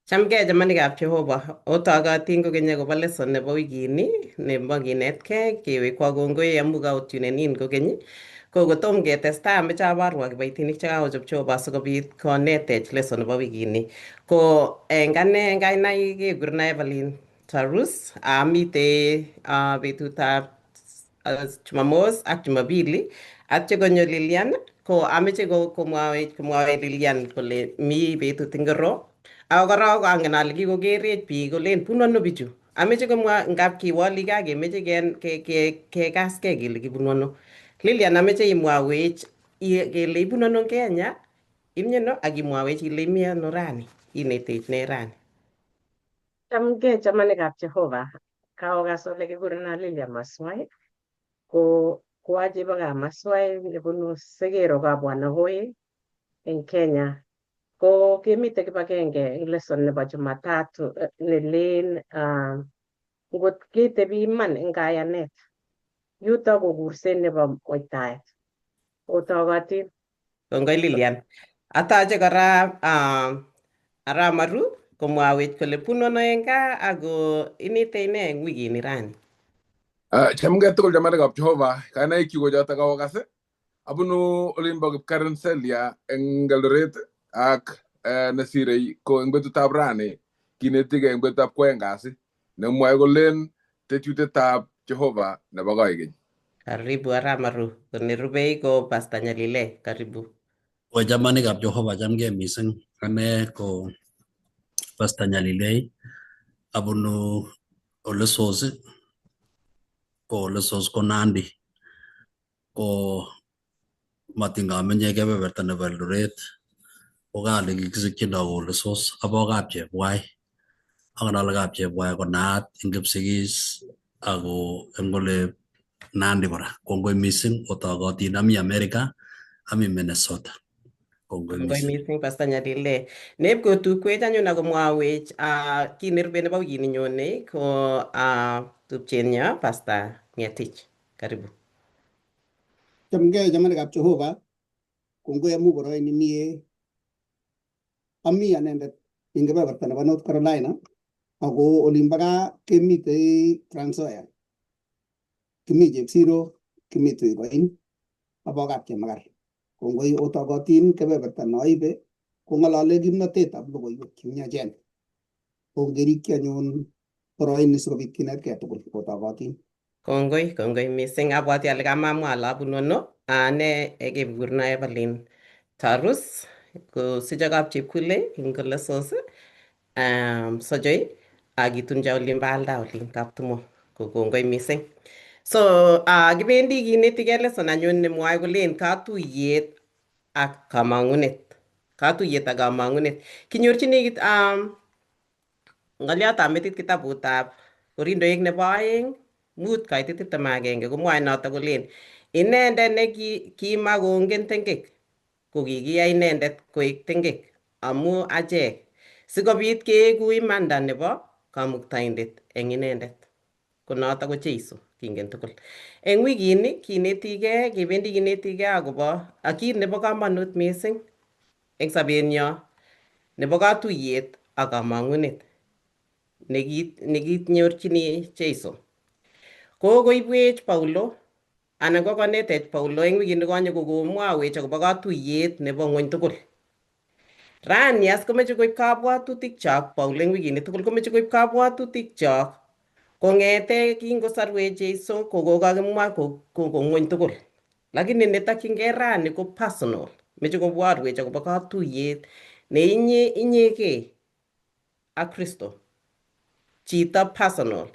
Chamgei chamanikab Jehova, otogotin kokeny akobo lesson nebo wikini nebo kinetkei kewekwo kongoi amu kaotunenin kokeny. Ko kotom ketestai ameche aborwok kiboitinik chekakochob Jehova asikobit konetech lesson nebo wikini. Ko eng ane eng kainaik kekurena Evelyn Tarus, amite betutab Jumamos ak Jumapili atyo konyo Lilian ko ameche komwawech Lilian kole mi betut ingiro ako korok angen ale kikokerech biik kolen bunu ano bichu. Ameche komwa ngap kiwolige ak kemeche kekaskei kele kibunu ano. Lilian ameche imwawech kele ibunu ano Kenya, imi ano ak imwawech ile imi ano rani, inetech ne rani. Chamgei chamanikab Jehova, kaokas ole kikurena Lilian Maswai, ko koa chebo Kamaswai nebunu Segero Kabwanakoe eng Kenya. Ko kemite kibagenge eng lesson nebo Jumatatu nelen ngot ketebi iman eng kayanet, yuto ko kurset nebo muitaet. Otogotin. Kongoi Lilian. Atache kora Aramaru komwawech kole bunu ano eng gaa ako inete ine eng wikini rani. Chamgei tugul chamanikab Jehova, kainaikchu ko chotok kaokas. Abunu olimbo Kipkaren Selia eng Eldoret ak nesirei ko eng betutab rani kinetigei eng betutab kwoeng kasi nemwoe kolen tetutietab Jehova nebo koikeny. Karibu Aramaru. Ko nerubei ko Pastor Nyalile. Karibu. Oi chamanikab Jehova, chamgei mising. Ane ko Pastor Nyalilei, abunu Olesos, ko Olesos ko Nandi, ko matingamenye kebeberta nebo Eldoret, ko gaa olekikisikchino ko Olesos, abo Kapchepwai. Angen ale Kapchepwai ko naat eng Kipsigis ako eng ole Nandi kora. Kongoi mising otogotin, ami America, ami Minnesota. Kongoi Kongoi mising. mising Pastor Nyalile. Neb kotukwech anyun akomwawech kit nerube nebo wikini nyone ko tupchenyo Pastor Ngetich. Karibu. Chamgei chamanikab Jehova, kongoi amu boroini mie. Ami anendet eng kebeberta nebo North Carolina ako olimbo gaa kemitei Trans Nzoia. Kimi Chepsiro, kimi Tuikoin, abo Kapchemakar. Kongoi otogotin kebeberta noibe kong'olole kimnotetab logoiwek chemiachen. Ongerikyi anyun boroini sikobit kinetkei tugul otogotin. Kongoi, kongoi mising. Abwati ale kamamwa ale abunu ano. Ane kekurena Evelyn Tarus, kosicho Kapchepkule eng Olesos, Sochoi, akituncho olimbo Alda olin Kaptumo. Ko kongoi mising. So kibendi kinetigei lesson anyun nemwoe kolen katuyet ak kamang'unet. Katuyet ak kamang'unet. Kinyorchini ng'oliotab metit kitabutab Korindoik nebo 2 5 kaitit 21 komwoe noto kolen inendet ne kimakongen tengek ko kikiyai inendet koek tengek amu achek sikobit keeku imanda nebo kamuktaindet eng inendet. Ko noto ko Jeiso kingen tugul. Eng wikini kinetigei, kebendi kinetigei akobo kit nebo komonut mising eng sobenyo nebo katuyet ak kamang'unet nekinyorchini Jeiso. Kokoibwech Paulo anan kokonetech Paulo eng wikini konye kokomwawech akobo katuyet nebo ng'wony tugul. Rani as komeche koib kabwatutikchok Paulo eng wikini tugul komeche koib kabwatutikchok kong'ete kingosarwech Jeiso kokokakimwa ko ng'wony tugul. Lakini netokyingei rani ko personal. Meche koborwech akobo katuyet ne inye inyegei ak Kristo. Chito personal.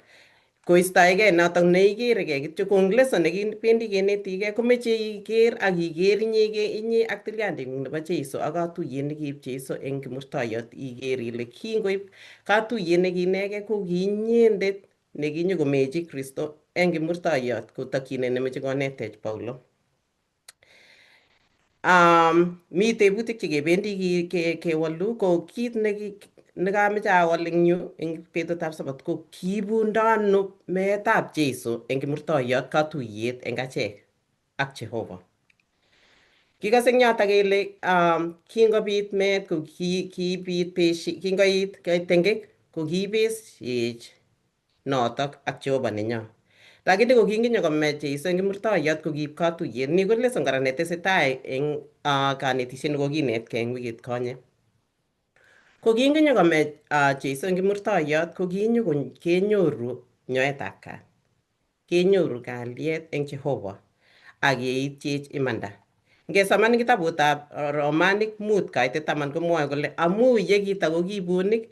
Koistoegei notok neikeregei kityo ko eng lesson nekibendi kenetigei komeche iker ak iker inyegei inye ak tilyanding'ung nebo Jeiso ak katuyet nekiib Jeiso eng kimurtoiyot iker ile kingoib katuyet nekiinegei ko kiinyendet nekinyokomechi Kristo eng kimurtoiyot kotokyinet nemeche konetech Paulo. Mi tebutik chekebendi kewolu ko kit nekameche awol eng yu eng betutab Sabat ko kiibundo ano meetab Jeiso eng kimurtoiyot katuyet eng achek ak Jehova. Kikose eng yotok kele kingobit meet ko kibit kingoit tengek ko kibeshech notok ak Jehova nenyo. Lakini ko kinginyo kome Jeiso eng kimurtoiyot ko kiib katuiyet. Ni ko lesson kora netesetai eng kanetisiet nekokinetkei eng wikit konye. Ko kinginyo kome Jeiso eng kimurtoiyot ko kinyo kenyoru nyoetab kat. Kenyoru kalyet eng Jehova ak keityech imanda. Ngesoman eng kitabutab Romanik 5:10 komwoe kole amu ye kitakokibunik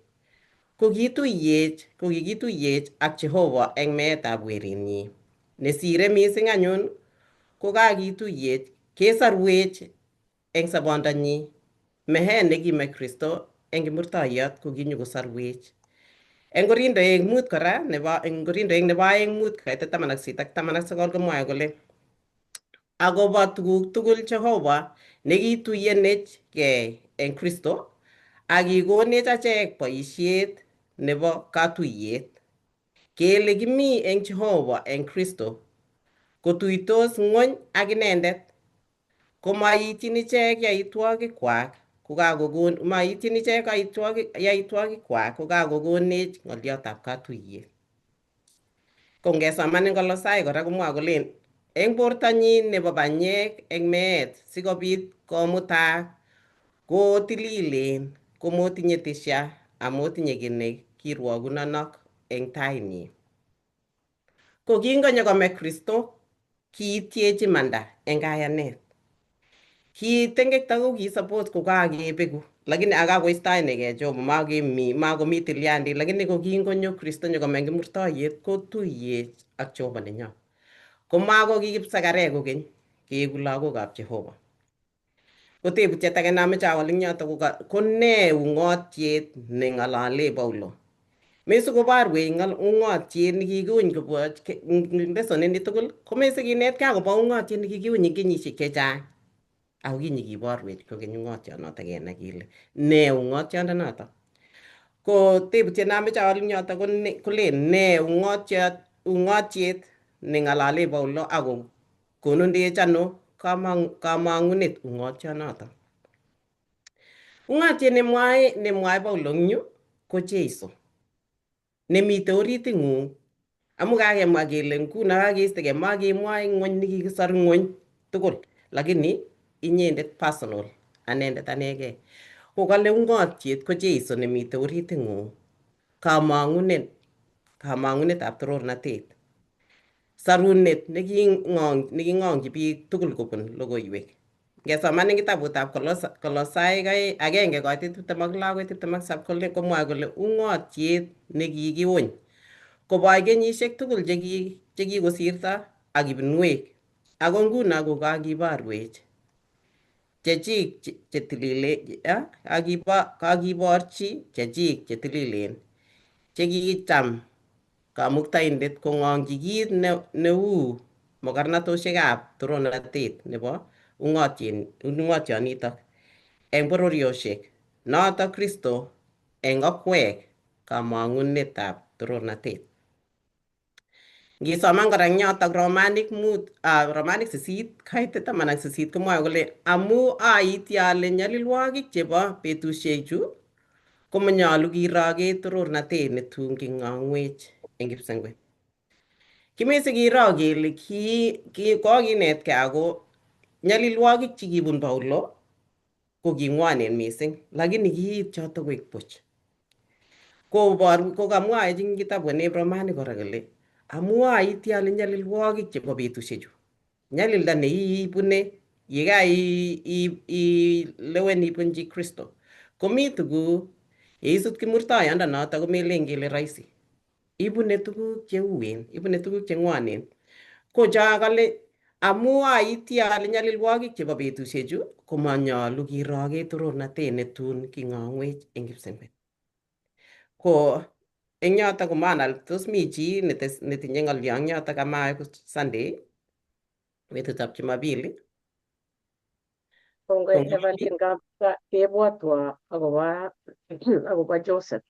ko kituiyech ko kikituiyech ak Jehova eng meetab werinyi. Nesire mising anyun ko kakituiyech kesorwech eng sobondonyi. Meet nekime Kristo eng kimurtoiyot ko kinyokosorwech. Eng Korindoek 5 kora nebo eng Korindoek nebo 2 5:18 ak 19 komwoe kole akobo tuguk tugul Jehova nekituiyenechgei eng Kristo ak kikonech achek boisiet nebo katuiyet. Kele kimi eng Jehova eng Kristo kotuitos ng'wony ak inendet komaityin ichek yaitwogikwak kokakokon maityin ichek yaitwogikwak kokakokonech ng'olyotab katuiyet. Ko ngesoman eng Kolosai kora komwoe kolen eng bortonyin nebo banyek eng meet sikobit komutak kotililen komotinye tisha amotinye kiy ne kirwokunonok eng tainyin. Ko kingonyo kome Kristo kiityech imanda eng kayanet. Kitengekto ko ki suppose ko kakebeku lakini akakoistoenegei Jehova makemi makomi tilyandit lakini ko kingonyo Kristo nyokome eng kimurtoiyet kotuiyech ak Jehova nenyo. Komako kikipsakarek kokeny keeku lagokab Jehova. Ko tebutiet age nameche awol eng yoto ko nee ung'otiet neng'alale Paulo? Mesikoborwech ung'otiet nekikiuny kobwa lesson ini tugul komesikinetkei akobo ung'otiet nekikiuny eng kenyisiek chechang. Ako kinyikiborwech kokeny ung'otionoto kenai kele nee ung'otiondonoto. Ko tebutiet nameche awol eng yoto kolen nee ung'otiet neng'alale Paulo ako konundech ano kamang'unet ung'otionoto. Ung'otiet nemwae Paulo eng yu ko Jeiso nemite oriting'ung. Amu kakemwa kele nguno kakeistekei makemwoe ng'wony nekikisor ng'wony tugul lakini inyendet personal anendet anegei. Ko kale ung'otiet ko Jeiso nemite oriting'ung. Kamang'unet kamang'unetab torornatet. Sarunet neking'ong'ji biik tugul kobun logoiwek. Ngesoman eng kitabutab Kolosaik 1:26 akoi 27 komwoe kole ung'otiet nekikiuny koboch kenyisiek tugul chekikosirto ak ibinwek ako nguno ko kakiborwech chechik chetililen kakiborchi chechik chetililen chekicham Kamuktaindet kong'ong'ji kit neu mokornatosiekab torornatet nebo ung'otionitok eng bororiosiek, notok Kristo eng okwek kamang'unetab torornatet. Ngisoman kora eng yotok Romanik 5 Romanik 8:18 komwoe kole amu aiti ale nyalilwogik chebo betusiechu komanyolu kiroge torornatet netun king'ong'wech eng kipsengwet. Kimesikiro kele kokinetkei ako nyalilwogik chekibun Paulo ko king'wonen mising lakini kiit choto koek buch. Kobor kokamwaech eng kitabut neb Romanik kora kole amu aiti ale nyalilwogik chebo betusiechu nyalilda neibune yekai ilewen ibunchi Kristo komi tuguk yeisut kimurtoyondo noto komelen kele rahisi. Ibune tuguk cheuen, ibune tuguk cheng'wonen. Ko cho kale amu aiti ale nyalilwogik chebo betusiechu komanyolu kiroge torornatet netun king'ong'wech eng kipsengwet. Ko eng yoto komanai tos mi chi netinye ng'olyo eng yotok ama Sunday betutab Jumapili. Kongoi Evelyn kebwotwo akobo Joseph.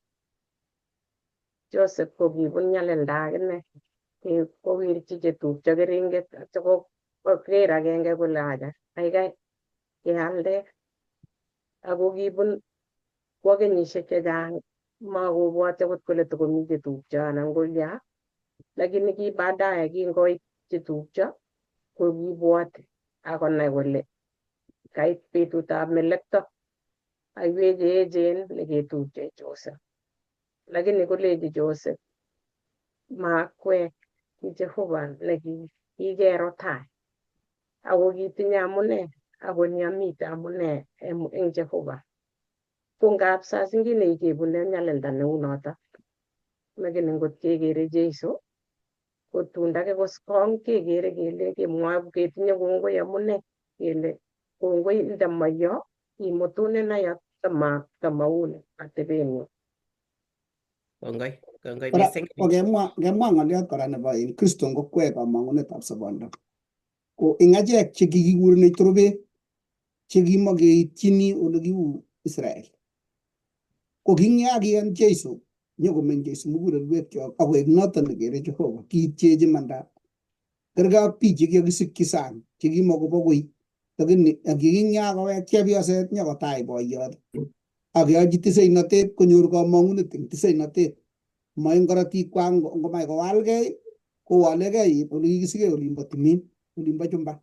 Joseph ko kibun nyalilda akine kowirchi chetupcho keringet atya koker agenge kole acha kaikai Kealdech ako kibun kwo kenyisiek chechang makobwoti akot kole tokomi chetupcho anan kolya, lakini ki baadaye kingoit chetupcho ko kibwoti akonai kole kait betutab melekto aiwech cheechen neketupche Joseph. Lakini kolechi Joseph maakwek ki Jehova nekikero tai ako kitinye amune ako ni amite amune eng Jehova. Ko ngap saa zingine kebune nyalilda neu noto, lakini ngot kekere Jeiso ko tun take ko strong kekere kele kemwoe ketinye kongoi amune kele kongoi ndamayo imutunen aya tamauni atebenyu. Kongoi, kongoi Kora mising. ko kemwa ng'olyot kora nebo in Kristo ngokwe kamang'unetab sobondo. Ko eng achek chekikikurenech torobek chekimokeitchini ole kiu Israel. Ko kinyakiyan Jeiso nyokomeny Jeiso mugulelwekyok akoek noton nekere Jehova kiitchech imanda. Kerkei ak biik chekikisikyi sang chekimokobo koi lakini kingyakowek chepyoset nyokotach boiyot ak keyochi tiseinotet konyor kamang'unet eng tiseinotet ma eng korotikwak ngomach kowalgei kowalegei ole kikisikee olimbo timin olimbo chumba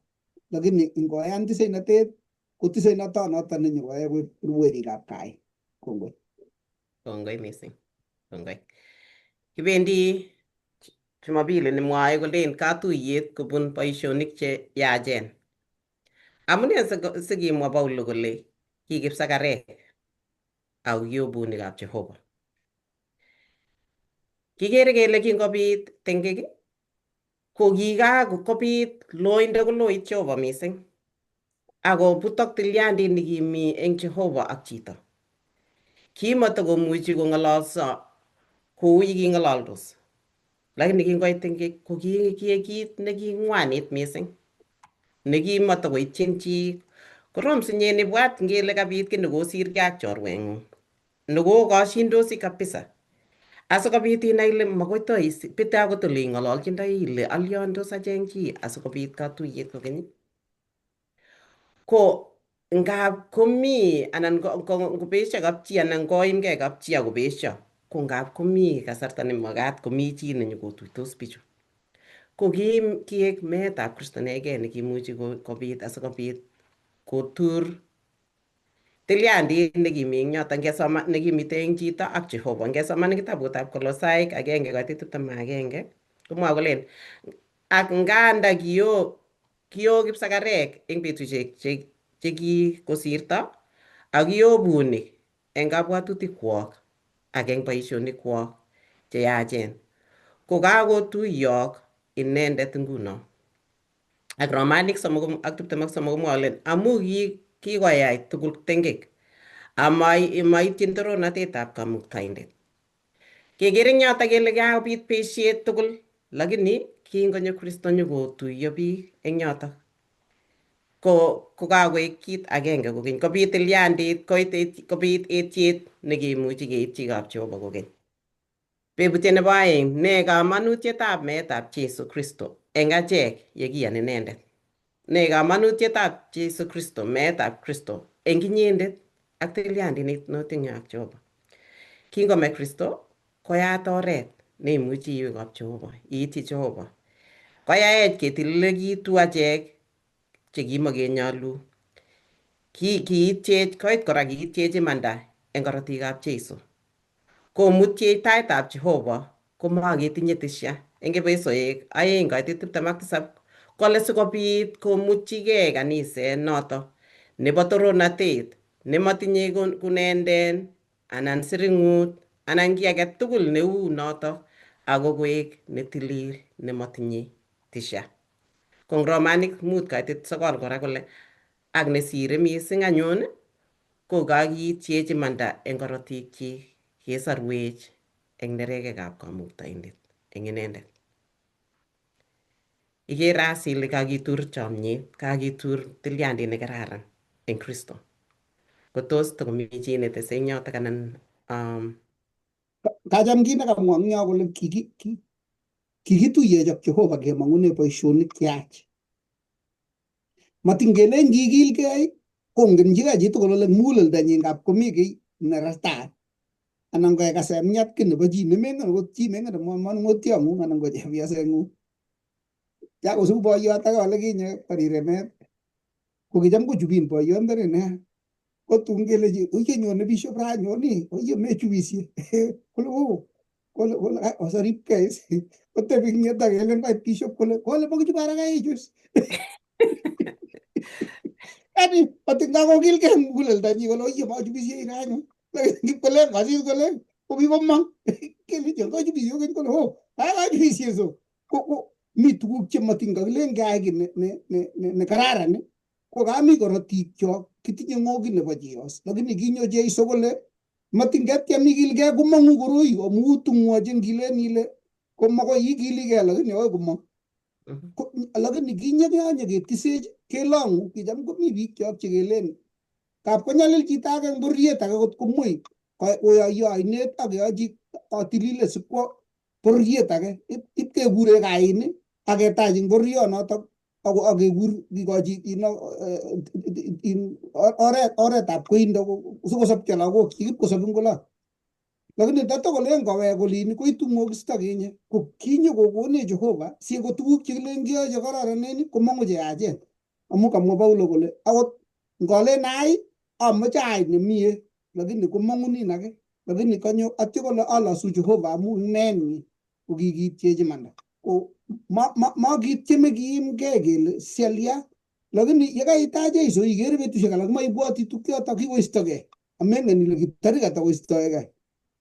lakini ngoyan tiseinotet ko tiseinotonoton nenyokoyai koik werikab kai. Kongoi. Kongoi mising. Kongoi. Kibendi Jumapili nemwoe kolen katuiyet kobun boisionik che yachen. Amune sikimwa Paulo kole ki kipsakarek au kiobunikab Jehova. Kikere kele kingobit tengek ko kikakobit loindo koloit Jehova mising ako butok tilyandit nekimi eng Jehova ak chito. Kimatakomuchi kong'ololso kou yeking'ololdos. Lakini kingoit tengek ko ki kit neking'wanit mising nekimatakoityin chi. Korom sinyen ibwat ngele kabit kiy nekosirgei ak chorweng'ung nekokoshindosi kabisa asikobit inai ile makoi bite akot ole ing'ololchindoi ile alyon tos acheng chi asikobit katuiyet kokeny. Ko ngap komi anan ngobesho kapchi anan koimgei kapchi akobesho ko ngap komi kasarta nemakat komi chi nenyokotuitos bichu. Ko kiek meetab Kristo inegei nekimuchi kobit asikobit kotur tilyandit nekimi eng yoton ngesoma nekimite eng chito ak Jehova. Ngesoman eng kitabutab Kolosaik 1:21 komwoe kolen ak nganda kio kipsakarek eng betusiek chekikosirto ak kiobunik eng kabwatutikwok ak eng boisionikwok cheyachen ko kakotuiyok inendet nguno. Ak Romanik 3:23 komwoe kolen amu kikoyai tugul tengek amaityin torornatetab kamuktaindet. Kekere eng yoto kele kakobit besiet tugul lakini kingonyo Kristo nyokotuiyo biik eng yoto ko kokakoek kit agenge kokeny kobit tilyandit kobit etiet nekemuchi keityi kap Jehova kokeny. Bebutiet nebo aeng, ne kamanutietab meetab Jesu Kristo eng achek yekiyan inendet. Ne kamanutietab Jesu Kristo, meetab Kristo eng inyendet ak tilyandit notinye ak Jehova. Kingome Kristo koyat oret neimuchi iwe kap Jehova, iityi Jehova. Koyaech ketililekitu achek chekimokenyolu. Kiityech koit kora kiityech imanda eng korotikab Jesu. Komutyech taitab Jehova komaketinye tisya eng Epesoek 2:27 kole sikobit komutyigei kaniset noto nebo torornatet nemotinye kunenden anan siring'ut anan kiy age tugul neu noto ako koek netilil nemotinye tisya. Ko eng Romanik 5:9 kora kole ak nesire mising anyun ko kakiityech imanda eng korotikyik kesorwech eng nerekekab kamuktaindet eng inendet. Ikere as ile kakitur chomyet, kakitur tilyandit nekararan eng Kristo. Kotos tokomi chi netese eng yotok anan Kacham kit nekamwa eng yo kole kikituiyech ak Jehova kemong'une boisionik cheyaach. Matin kelen kikilgei Kongenchigei chitugul kole muguleldonyin ngap komi kiy nerartaat anan ko kekasemnyat kiy nebo chi nemengen akot chi mengen manung'otiong'ung anan ko chepyoseng'ung. Kakosub boiyot ake ole kinye korire met ko kicham kochubin boiyondoni nea ko tun kelechi oye nyone bishop ra nyoni oye mechubisie kole oo kole kole osaripkei kotebi ing yoto kelen koit bishop kole kole mokichube haraka ichus yani ati kakokilgei muguleldonyi kole oye mochubisie ra anyun lakini kipkolen kosis kole kokikomong kelechi kochubisie kokeny kole oo kakochubisie so ko mi tuguk chematin kakilen keai kiy ne kararan ko kami korotik chok kitinye ng'okit nebo Chiyos lakini kinyo Jeiso kole matin ketyem ikilgei komong'u koroi amu tungwochin kilen ile komakoi ikiligei lakini akoi komong. Lakini kinye keyonye ketisech kelong'u kicham komi biik chok chekelen kap konyalil chito age eng bororiet age kot komwei koyoiyo ainet ak keyochi katililet sikwo bororiet age ipkekure kain ak ketach eng bororionotok ak kekur kikochi oretab koindo sikosopcho lagok chik ipkosop eng olot. Lakini ndatokolen kowek olin koitu ng'okisto kinye ko kinyo kokonech Jehova si ko tuguk chekilen kiyoe chekororonen komong'u cheyachen amu kamwa Paulo kole akot ngolen ai amoche ai nemie lakini komong'unin ake lakini kanyo atyo kole alosu Jehova amu ing meenyi ko kikiitchech imanda ko makityeme kiimgei kele sialya lakini yekaitach Jeiso ikere betusiek alak maibwoti tukyoto kikoistogei amengen ile tarik ata koistoegei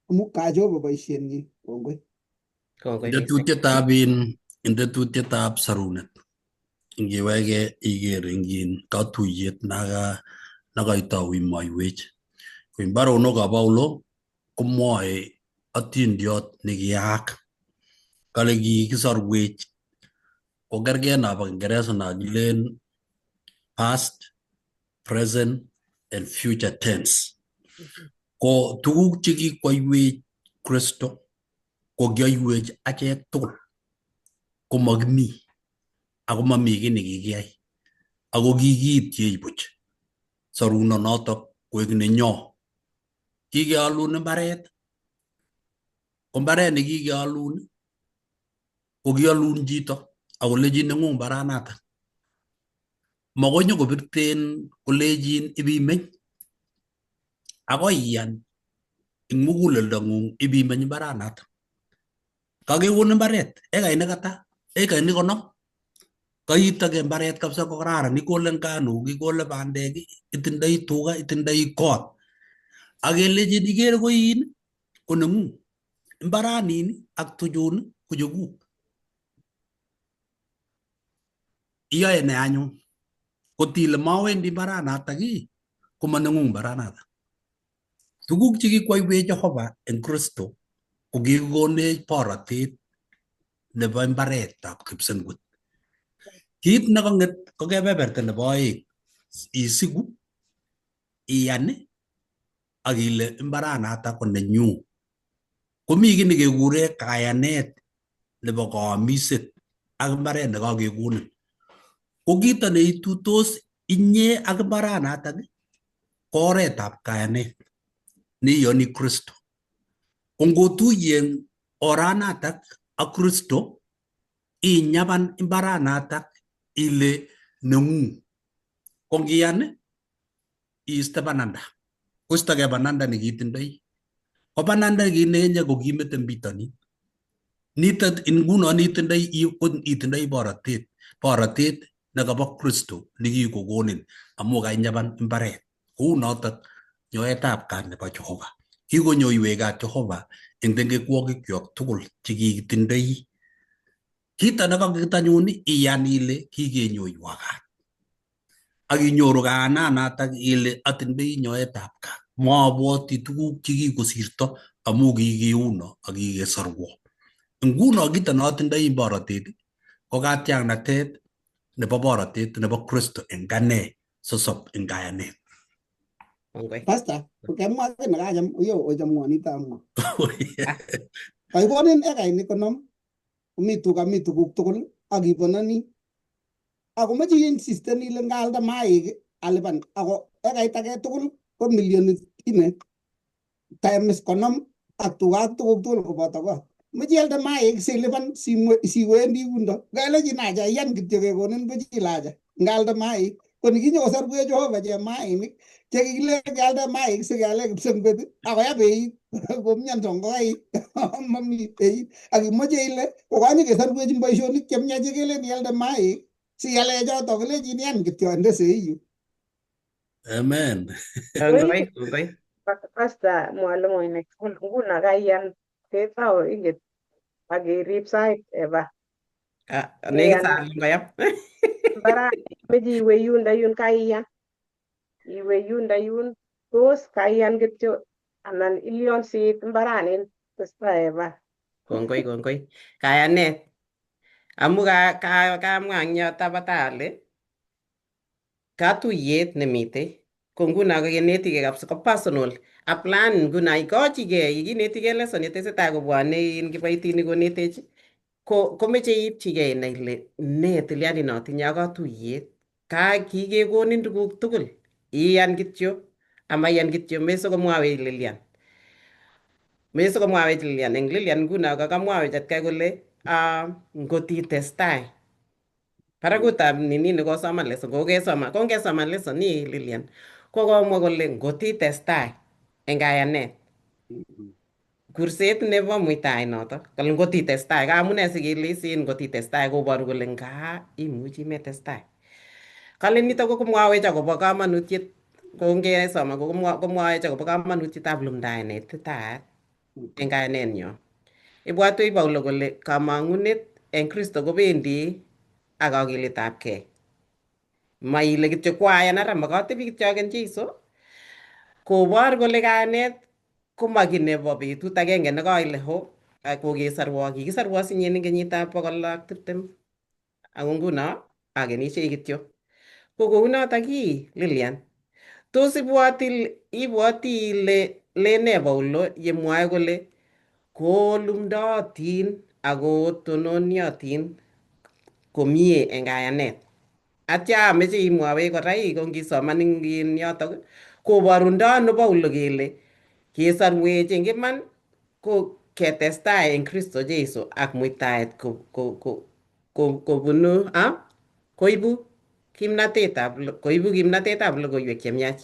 amu ka Jehova boisienyi. Kongoi. Kongoi mising. Tetutietab in tetutietab sarunet ngiweke iker eng in katuiyet naka nakaitau imwoiwech. Ko eng baronokab Paulo komwoe atindiot nekiyaak kale kikisorwech ko kerkei nobo Kiingereza no kilen past, present and future tense. Ko tuguk chekikwoiwech Kristo ko kioiwech achek tugul komakimi ako mami kiy nekikiyai ako kikiityech buch sorunonotok koek nenyo. Kikealun mbaret ko mbaret nekikealun ko kialun chito akolechin neng'ung mbaranatak. Makoi nyokobirten kolechin ibimeny akoi iyan eng muguleldong'ung ibimeny mbaranatak. Kakekon mbaret ekainik ata? Ekainik 50. Kaitoke mbaret kabisa kokararan, ikole nganuk, ikole bandek, itindoi tuga, itindoi kot. Ak kelechin ikere koin ko neng'ung. Mbaranin ak tuchun ko chekuk. Iyoe ne anyun? Kotile mawendi mbaranatak ii koma neng'ung mbaranatak. Tuguk chekikwoiwech Jehova eng Kristo ko kikikonech borotet nebo mbaretab kipsengut. Kit nekong'et ko kebeberta nebo aeng isiku iyan ak ile mbaranatak ko nenyu. Komi kiy nekekure kayanet nebo kaamiset ak mbaret nekakekonin. Ko kito neitutos inye ak mbaranatak ko oretab kayanet neiyoni Kristo. Ko ngotuiye oranatak ak Kristo inyapan mbaranatak ile neng'ung. Ko ngiyan iiste bananda. Koistogei bananda nekitindoi. Ko bananda nekinenye ko kimete bitonin. Nito nguno itindoi itindoi borotet, borotet nekobo Kristo nekikokonin amu kainyapan mbaret. Kou notok nyoetab kat nebo Jehova. Kikonyoiwech kat Jehova eng tengekwokikyok tugul chekikitindoi. Kito nekong'et anyun iyan ile kikenyoiwo kat. Ak inyoru kayananatak ile atindoi nyoetab kat. Mabwoti tuguk chekikosirto amu kikiuno ak kikesorwo. Nguno kito neotindoi eng borotet ko katiaknatet nebo borotet nebo Kristo eng ane sosop eng kayanet. Kongoi. Pastor, kemwa kiy nekacham yo ochamwa nito amwa. Kakikonin ekainik 50 mi tuga mi tuguk tugul ak ipononi. Ako mache insisten ile ngaalda maaik Alipan ako ekait age tugul ko milionit ine times 50 ak tuga ak tuguk tugul koboto kot. Meche ialde maik silipan siwendi yundo. Kalechin acha iyan kityo kekonin buch ile acha ngalde maik. Ko nikinyokosarwech Jehova chemainik chekikile kealde maik sikeale kipsengwet akoya beit komionso ngokaik mami beit ak imoche ile kokanyokesarwech boisionik chemiach chekelen ialde maik siale choto kilechin iyan kityo inde sei yu. Amen. Kongoi, kongoi. Pastor mwalimuinik tugul nguno kaiyan ketau inget ak kerib sait eba. Ah, nekit saa koyam. Mbarani imeche iwe yundo yun kaiyan iwe yundo yun tos kaiyan kityo anan ilion siit mbaranin testai eba. Kongoi, kongoi. Kayanet. Amu kamwa eng yo tabata ale katuyet nemitei ko nguno kenetigei kabisa ko personal a plan nguno ikochigei yekinetigei lesson yetesetai kobwone in kiboitinik konetech ko komeche iipchigei inai ile nee tilyandit notinye ak katuyet ka kikekonin tuguk tugul iyan kityo amaiyan kityo mesikomwawech Lilian mesikomwawech Lilian eng Lilian nguno kakamwawech atkai kole ngot itestai barakutab nini nekosoman lesson kokesoman kongesoman lesson ni Lilian ko komwa kole ngot itestai eng kayanet kurset nebo muitaet noto kole ngot itestai ka amune sikelesin ngot itestai koboru kole nga imuchi metestai kale nito ko komwawech akobo kamanutiet kongesoman komwawech akobo kamanutietab lumdaet neititaat eng kayanenyo. Ibwatwech Paulo kole kamang'unet eng Kristo kobendi ak kakiletabkei. Maile kityo kwayan ara makatebi kityo aken Jeiso kobor kole kayanet koma kiy nebo betut agenge nekaile ho kokesarwo kikisarwo sinyen eng kenyitab 620 ako nguno akenishei kityo. Ko kounotok ii Lilian tos ibwoti ile lene Paulo yemwoe kole kolumdootin ako tononiotin komie eng kayanet. Atya ameche imwawech kora ii ko ngisoman eng yotok koborundo ano Paulo kele kesarwech eng iman ko ketestai eng Kristo Jesu ak muitaet kobunu koibu kimnatetab logoiwek chemiach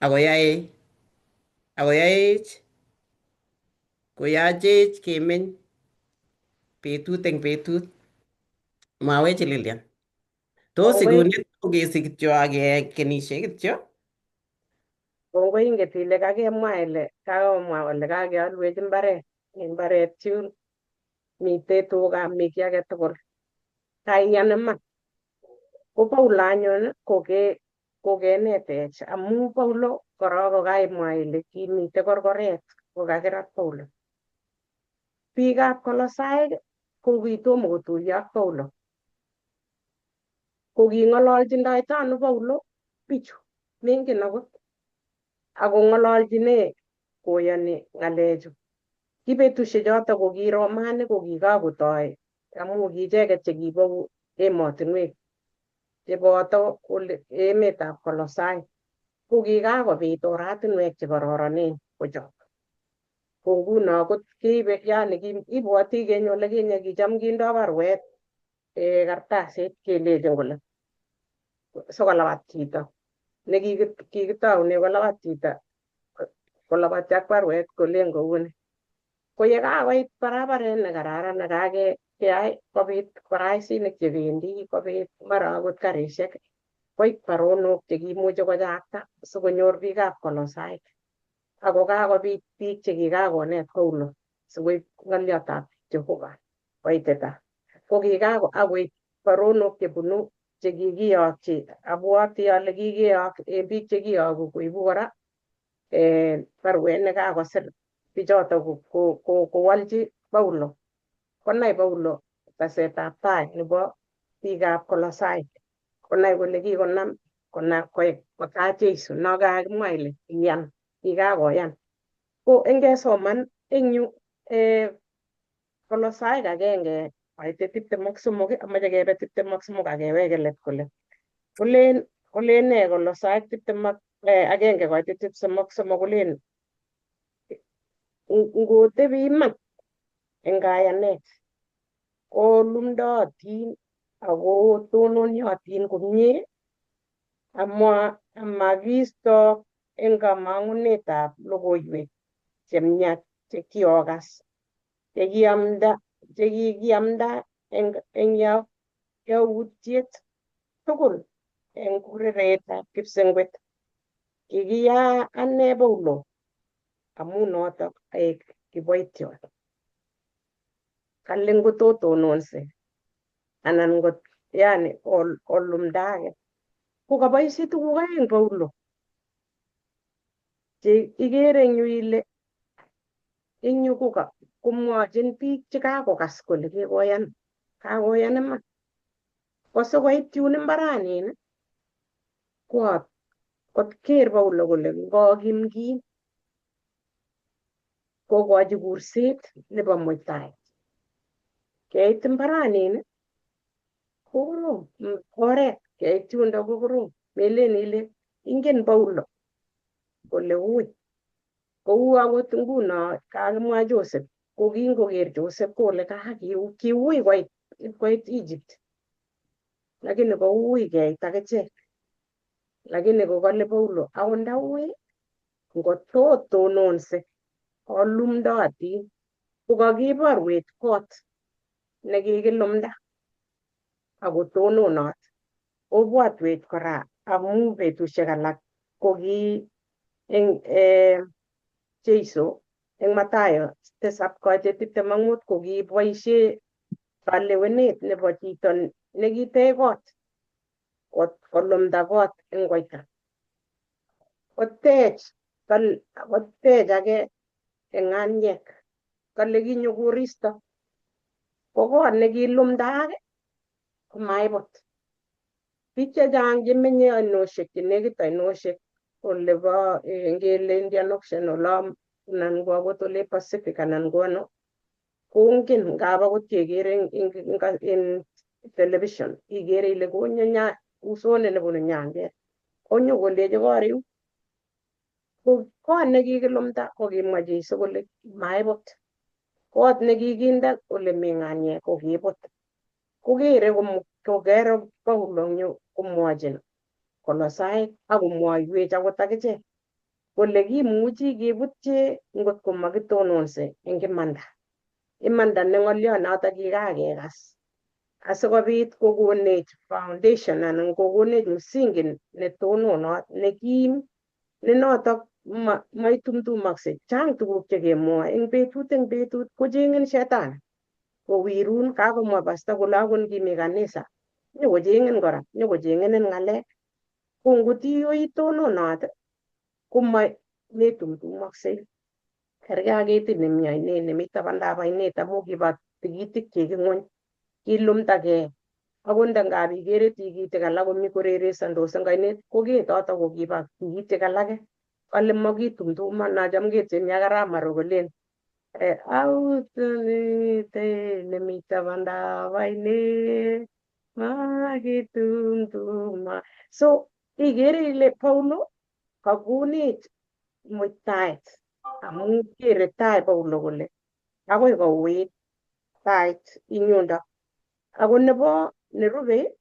akoyaech koyachech kemeny betut eng betut. Mwawech Lilian. Tos sikunet kokesich kityo ak kekenishe kityo? Kongoi inget ile kakemwa ile kakomwa kole kakealwech mbaret mbaret yun mitei tuga mi kiy age tugul kaiyan iman. Ko Paulo anyun kokenetech amu Paulo korok kokaimwa ile kimite korkoret kokakirat Paulo. Biikab Kolosaik ko kitomo kotuiyo ak Paulo. Ko king'ololchindoito ano Paulo bichu mengen akot ako ng'ololchine koyoni ng'alechu. Ki betusiek choto ko ki Romanik ko kikakotoi amu ki icheket chekibo emotinwek cheboto emetab Kolosai ko kikakobit oratinwek chekororonen kochop. Ko nguno kot keibe yani ibwoti keny ole kinye kicham kindo barwet kartasit kelechin kole sikolabat chito nekikitoune kolabat chito koloboti ak barwet kolen kouni. Ko yekakoit barabaret nekararan nekakeyai kobit baraisinik chebendi kobit mara akot karishek koit baronok chekimuche kochakta sikonyor biikab Kolosaik. Ako kakobit biik chekikakonet Paulo sikoib ng'oliotab Jehova koitita. Ko kikako akoib baronok chebunu chekikiyokyi abwoti ale kikiyok en biik chekiyoku koibu kora barwet nekakosir bichoto kowolchi Paulo. Konai Paulo tesetab tai nebo biikab Kolosaik. Konai kole kikonam kotach Jesu no kakimwa ile iyan kikakoyan. Ko ingesoman eng yu Kolosaik 1 koite 23 amache kebe 23 akeweke let kole kolen Kolen nee Kolosaik 21 koitit 23 kolen ngotebi iman eng kayanet kolumdootin ako tononyotin komie amakiisto eng kamang'unetab logoiwek chemiach chekiokas chekikiamda eng yautiet tugul eng kureretab kipsengwet. Kikiyaa ane Paulo amu noto aek kiboitiot. Kale ngototononse anan ngot yani olumdage ko kaboisie tuguk aeng Paulo che ikere eng yu ile eng yu komwochin biik chekakokas kole kikoyan kakoyan iman kosikoit yun imbaranin ko kotker Paulo kole ngokimkim kokochi kurset nebo muitaet. Keit imbaranin kokorom oret keit yundo kokorom melen ile ingen Paulo kole ui kou akot nguno kakimwa Joseph ko kingoker Joseph kole kiui koit Egypt lakini koui keit akichek lakini kokale Paulo akot ndaui ngototononse olumdootin kokakiborwech kot nekikilumda akotononot obwotwech kora amu betusiek alak koki eng Jeiso eng Mathayo 7 koitet 25 kokiboisie kalewenet nebo chito nekitech kot kolumda kot eng koita kotech ake eng ng'aniek kale kinyo koristo ko kot nekilumdak komaibut. Biik chechang chemenye ainosiek chenekit ainosiek olebo ngele Indian Ocean olon anan ko akot ole Pacific anan ko ano kongen ngap akot kekere en television ikere ile konyo usonet nebunu nyanjet konyo kolechi koriu ko kot nekikilumda kokimwa Jeiso kole maibut kot nekikinde ole mi ng'aniek ko kiibut kokere kokere Paulo eng yu komwochin Kolosaik akomwoiwech akot akichek kole kimuchi kebutye ngotko makitononse eng imanda. Imanda ne ng'olionoto kikakekas asikobit kokonech foundation anan kokonech msingi netononot nekim ne notok maitumtumakse. Chang tuguk chekemwoe eng betut kocheng'in shetani kowirun kakomwa pasta kole akot ngimi kanisa nyokocheng'in kora nyokocheng'enin ng'alek ko ngotio itononot koma metumtumoksei. Kerkei ak ketit nemi oinet nemi tabandab oinet amu kiba tikitik chik ng'wony kilumdagei akot nda ngap ikere tikitik alak komi koreresondos eng oinet ko ketoto ko kiba tikitik alake kale makitumtumon nacham ketieni ak arap Maro kolen autunite nemi tabandab oinet makitumtuma. So ikere ile Paulo kakonech muitaet amu kere tai Paulo kole akoi kouit tait ing yundo. Ako nebo nerube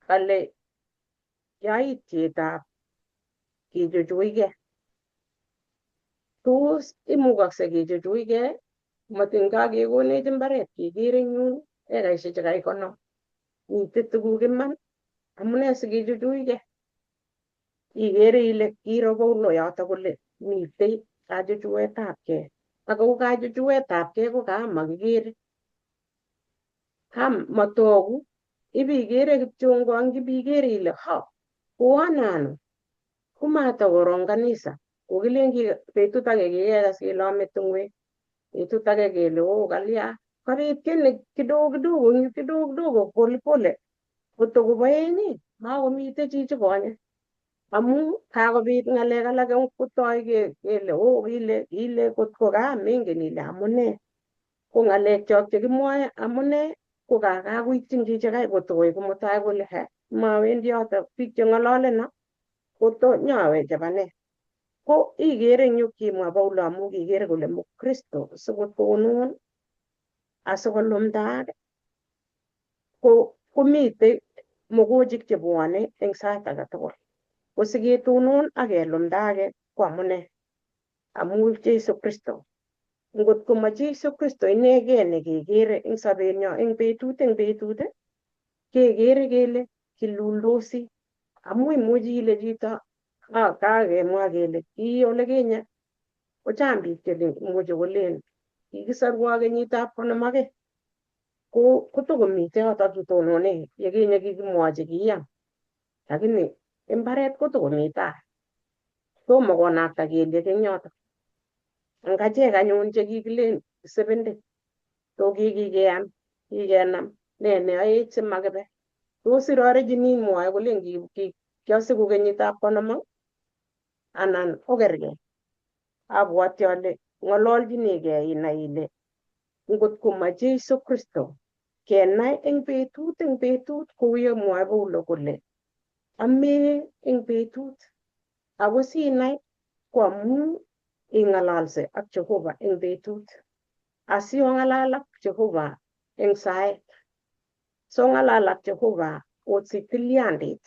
kale yaityetab kechuchuchkei. Tos imukakse kechuchuchkei matin kakekonech imbaret kekere eng yun ekaisiek chekait 50 mitei tuguk iman amune sikechuchuchkei. Ikere ile kiro Paulo yoto kole mitei kachuchuetabkei ako kachuchuetabkei ko kamakikere matoku ibikere kityongon kibikere ile ha koanano komatakorong kanisa kokilen betut age kikekas kele ame tung'wek betut age kele oo kalya kabit kiy ne kidogo kidogo kidogo kidogo pole pole kotokoboenyi makomite chichi konye amu kakobit ng'alek alak kotoi kele oo ile ile kotko kaa mengen ile amune ko ng'alek chok chekimwoe amune ko kakakoityin chichi kai kotokoik mutai kole he Mawendi yoto biik cheng'ololeno koto nyowe chebo nee. Ko ikere eng yu kimwa Paulo amu kikere kole mukristo sikotonon asikolumdaak ko komitei mogochik chebwone eng sait age tugul. Ko siketonon ak kelumdake ko amune amu Jesu Kristo. Ngot ko ma Jesu Kristo inegei nekekere eng sobenyo eng betut kekere kele kiluldosi amu imuchi ile chito ah, kakemwa kele ki olekinye kochang biik che imuchi kolen kikisorwo kenyitab 50 ake ko kotokomite yotok kitonone yekinye kikimwochi kiyan, lakini imbaret kotokomi tai, tomo konakta kelyek eng yotok. Ang achek anyun chekikilen 70 to kikikeyan kikenam ne neyoech simakibe tos irorechini mwoe kolen kiosiku kenyitab 50 anan okerkei. Abwoti ale ng'ololchinigei inai ile ngot ko ma Jesu Kristo kenai eng betut kou ye mwoe Paulo kole amee eng betut ako sinai ko amu ing'alalse ak Jehova eng betut asiong'alal ak Jehova eng saet song'alal ak Jehova osich tilyandit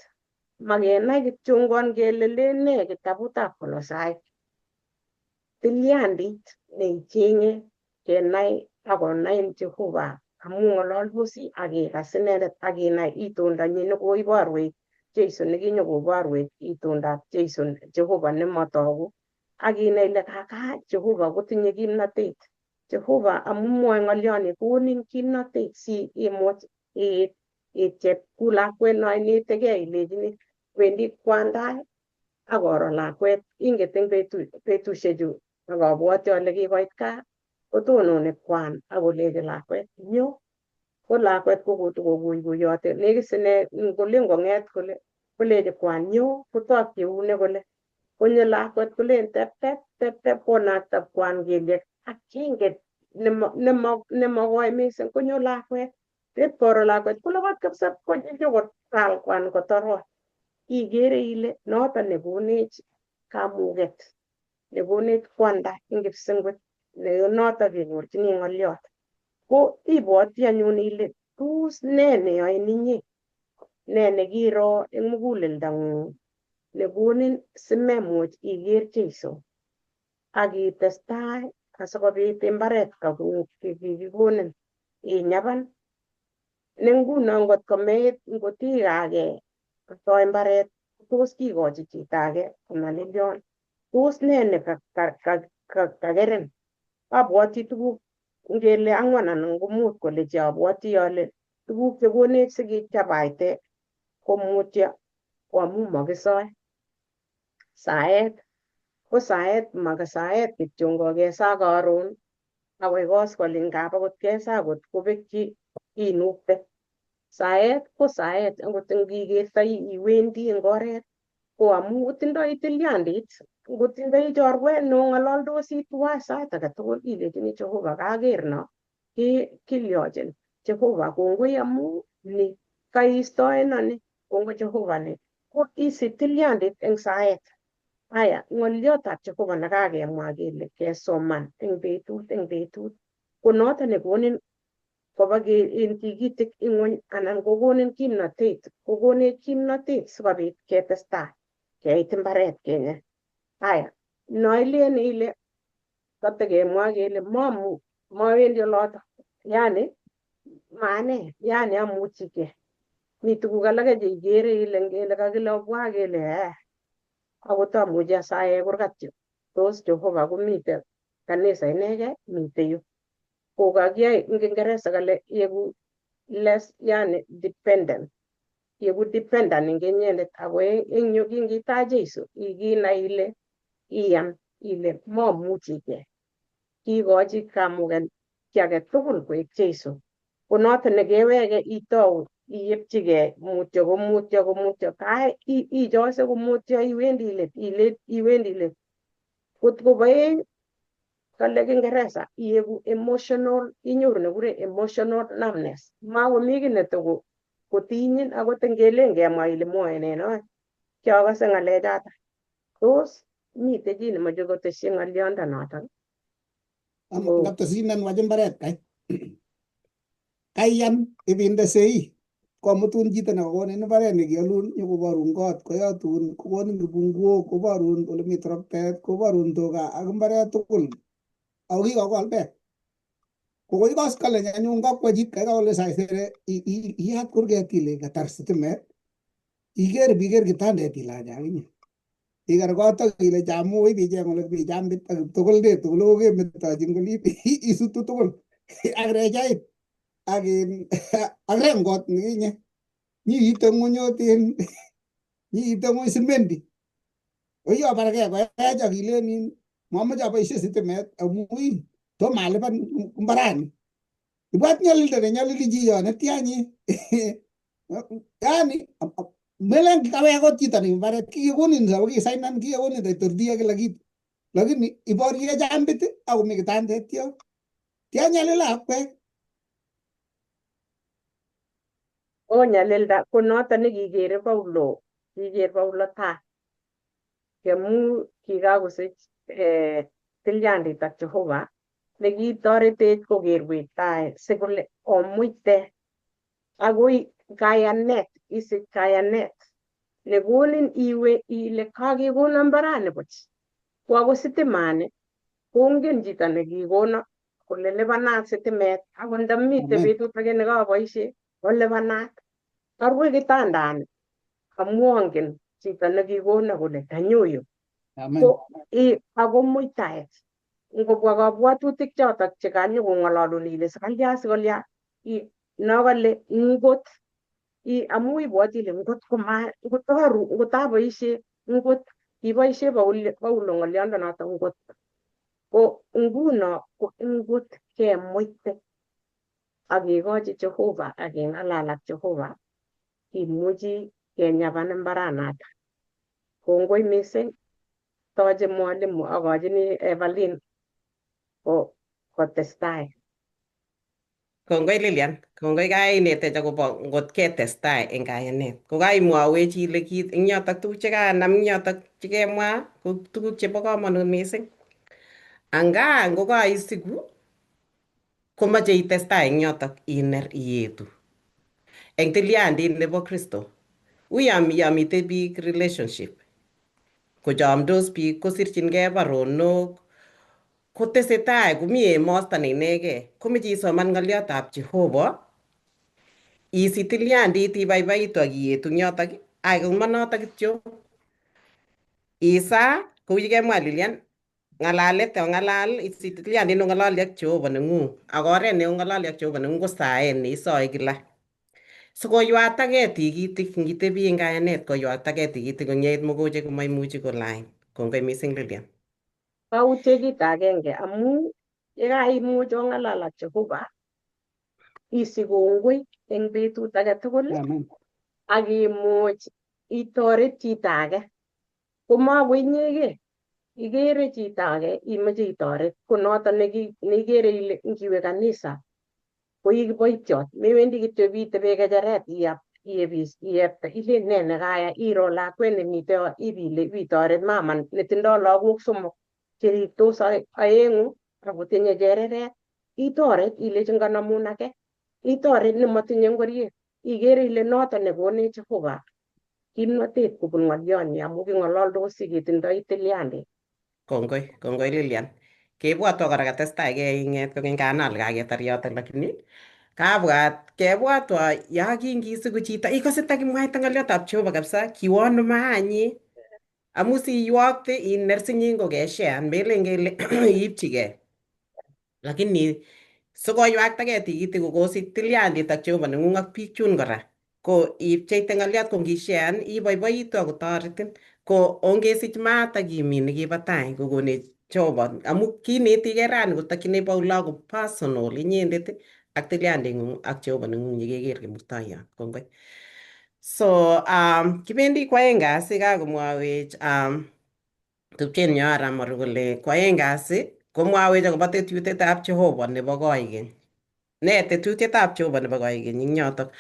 makenai kityongon kele len nee kitabutab Kolosaik tilyandit neichenge kenai akonain Jehova amu ng'ololdosi ak ikas inendet ak inai itondonyin nekoiborwech Jesu nekinyokoborwech itondab Jesu Jehova nemotogu ak inai ile kaka Jehova kotinye kimnotet Jehova amu mwoe ng'olyoni konin kimnotet si imuch ityep ku lakwet no inetegei ilechini wendi kwandai ak koro lakwet inget eng betusiechu ak abwoti ale kikoit gaa kotononi kwan ak kolechi lakwet nyo ko lakwet kokotokokuikuyote nekit sine kolen kong'et kole kolechi kwan nyo kotokyi eunek kole konyo lakwet kolen tep tep tep tep konakta kwan kelyek ak kinget nemokoi mising konyo lakwet tet koro lakwet kolabat kabisa konyokotal kwan kotorot ikere ile noton nekonech kamuket nekonech kwanda eng kipsengwet ne notok kenyorchini ng'olyot ko ibwoti anyun ile tos ne neyoin inye ne nekiro eng muguleldang'ung nekonin simemuch iker Jesu ak itestai asikobit imbaret kikikonin inyapan ne nguno ngot komeit ngot ikage kotoi imbaret tos kikochi chito age anan ilyon tos ne ne kakerin abwoti tuguk ngele ang'wan anan ko mut kole che abwoti ale tuguk chekonech sikichabaite ko mutyo ko amu makisoe saet ko saet makisaet kityo ngokesa karon akoi koskoling ngap akot kesa akot kobekyi inukte saet ko saet akot ngikertoi iwendi eng oret ko amu itindoi tilyandit ngotindoi chorwet nong'ololdosi tuwai sait age tugul ilechini Jehova kaker no kilyochin Jehova kongoi amu ni kaistoeno ni kongoi Jehova ni ko isich tilyandit eng saet. Aya ng'olyotab Jehova nekakemwa kele kesoman eng betut ko noton nekonin koba en tigitik ing'wony anan kokonin kimnotet kokonech kimnotet sikobit ketestai keit imbaret kenye. Aya noilen ile kotekemwa kele mamu mawendi oloto yani maane yani amuchige mi tuguk alake cheikere ile ngele kakile obwa kele akot amuchi asae kurgat yu tos Jehova komite kanisa inegei mite yu kokakiyai eng Kiingereza kale yeku less yani dependent yeku dependent eng inyendet ako eng yu kingitach Jesu ikinai ile iyan ile mamuchige kikochi kamuket kiy age tugul koek Jesu ko noton nekeweke itou iyepchigei mutyo komutyo komutyo kai ichose komutyo iwendi let ilet iwendi let kot koboeny kale Kiingereza ieku emotional inyoru nekure emotional numbness makomi kiy netoko Kotinyin akot ngelen kemwa ile mwoe nee noe. Kiakose ng'alechoto. Tos mitei chi nemoche kotesyi ng'oliondonotok? Ng'atesinan wach mbaret kai. Kaiyan ibinde sei komutun chito nekakonin mbaret nekialun nyokoborun kot koyotun kokonin kipunguok koborun ole mi toroktet koborun tuga ak mbaret tugul ako kikokol beek. Ko koi koskoleny anyun kakwa chit kai kole saisere iyat kurget ile katar sitimet iker biker kitandet ile acha akinye. Ikar kot ak ile chamu ibicheng ole kichambit ak tugul de tugul kokemetochin kolit isutu tugul ak rechait ak in ak rengot nikinye nyiite ng'weny ot in nyiite ng'weny simendi oyo bargei koech ak ilen in mamoche aboisie sitimet amu in tomo alipan mbarani. Ibwat nyalilda nenyolili chicho netyanyi yani melen kawek akot chito ni mbaret kikikonin sababu kisainan kikekonin title deed ak kila kitu lakini iborye jambit akomi kitandet yo tia nyalila akwek. O nyalilda ko noto nekikere Paulo, kiker Paulo tai amu kikakosich tilyandit ak Jehova nekitoretech kokerwech tai sikole omuite akoi kayanet, isich kayanet nekonin iwe ile kakikono mbarani buch. Ko ako sitimani kongen chito nekikono kole lipanat sitimet akot ndamite betut age nekaboishe kolipanat. Arue kitandani amu angen chito nekikono kole tanyoyo. Ko ako muitaet ngobwa kabwatutik chotok chekanyokong'ololun ile sikalya sikolya nokole ngot amu ibwoti ile ngot koma ngot aru ngot aboishe ngot kiboishe Paulo ng'oliondonoto ngot ko nguno ko ngot kemuite ak kekochi Jehova ak keng'alal ak Jehova kimuchi kenyapan mbaranato. Kongoi mising toche mwalimu akochini Evelyn ko kotestai. Kongoi Lilian, kongoi kainetech akobo ngot ketestai eng kayanet. Ko kaimwowech ile kit eng yotok tuguk chekanam eng yotok chekemwa ko tuguk chebo komonut mising. Anga ngokaisiku komoche itestai eng yotok iner iyetu eng tilyandit nebo Kristo. Uyo yo mitei biik relationship kochomdos biik kosirchingei baronok kotesetai komi emosto ne inegei komeche isoman ng'oliotab Jehova isich tilyandit ibaibaitu ak iyetu eng yotok ako monotok kityo isaa kou yekemwa Lilian ng'alalet ong'alal isich tilyandit nong'ololi ak Jehova neng'ung ak oret neong'ololi ak Jehova neng'ung ko saet neisoe kila sikoywatagei tikitik ngitebi eng kayanet koywatagei tikitik kong'yeit mokochek komaimuchi kolany. Kongoi mising Lilian. Kautie kit agenge amu yekaimuch ong'alal ak Jehova isich kongoi eng betut age tugul ak imuch itoret chito age komako inyegei ikere chito age imoche itoret ko noto neikere ile ngiwe kanisa ko ii kiboitiot mewendi kityo bitebe kecheret iyap iebis iepte ilen ne nekaya iro lakwet nemite yo ibile ibitoret mama netindoi lagok somok cheriktos aeng'u akotinye chereret itoret ilechin kanamun ake itoret nemotinye ngoriet ikere ile noto nekonech Jehova kimnotet kobun ng'olionni amu king'ololdosi ketindoi tilyandit. Kongoi, kongoi Lilian. Kebwotwo kora katestai keng'et kokeny kanal kaketar yotok lakini kabwat kebwatwa ya kingisiku chito ikose takimwaita ng'oliotab Jehova kabisa kiwono maanyi amu siywokte iner sinyin kokeshean melen kele iipchigei lakini sikoywaktagei tikitik kokosich tilyandit ak Jehova neng'ung ak biik chun kora ko ipcheite ng'oliot ko ngishean iboiboitu akotoretin ko ongesich maat ak kimin nekibo tai kokonech Jehova amu kinetigei rani kotokchinei Paulo ko personal inyendet ak tilyanding'ung ak Jehova neng'ung yekeker Kimurtoiyot. Kongoi. So kibendi kwaeng kasi kakomwowech tupchenyo Aramaru kole kwaeng kasi komwowech akobo tetutietab Jehova nebo koikeny. Ne tetutietab Jehova nebo koikeny eng yotok?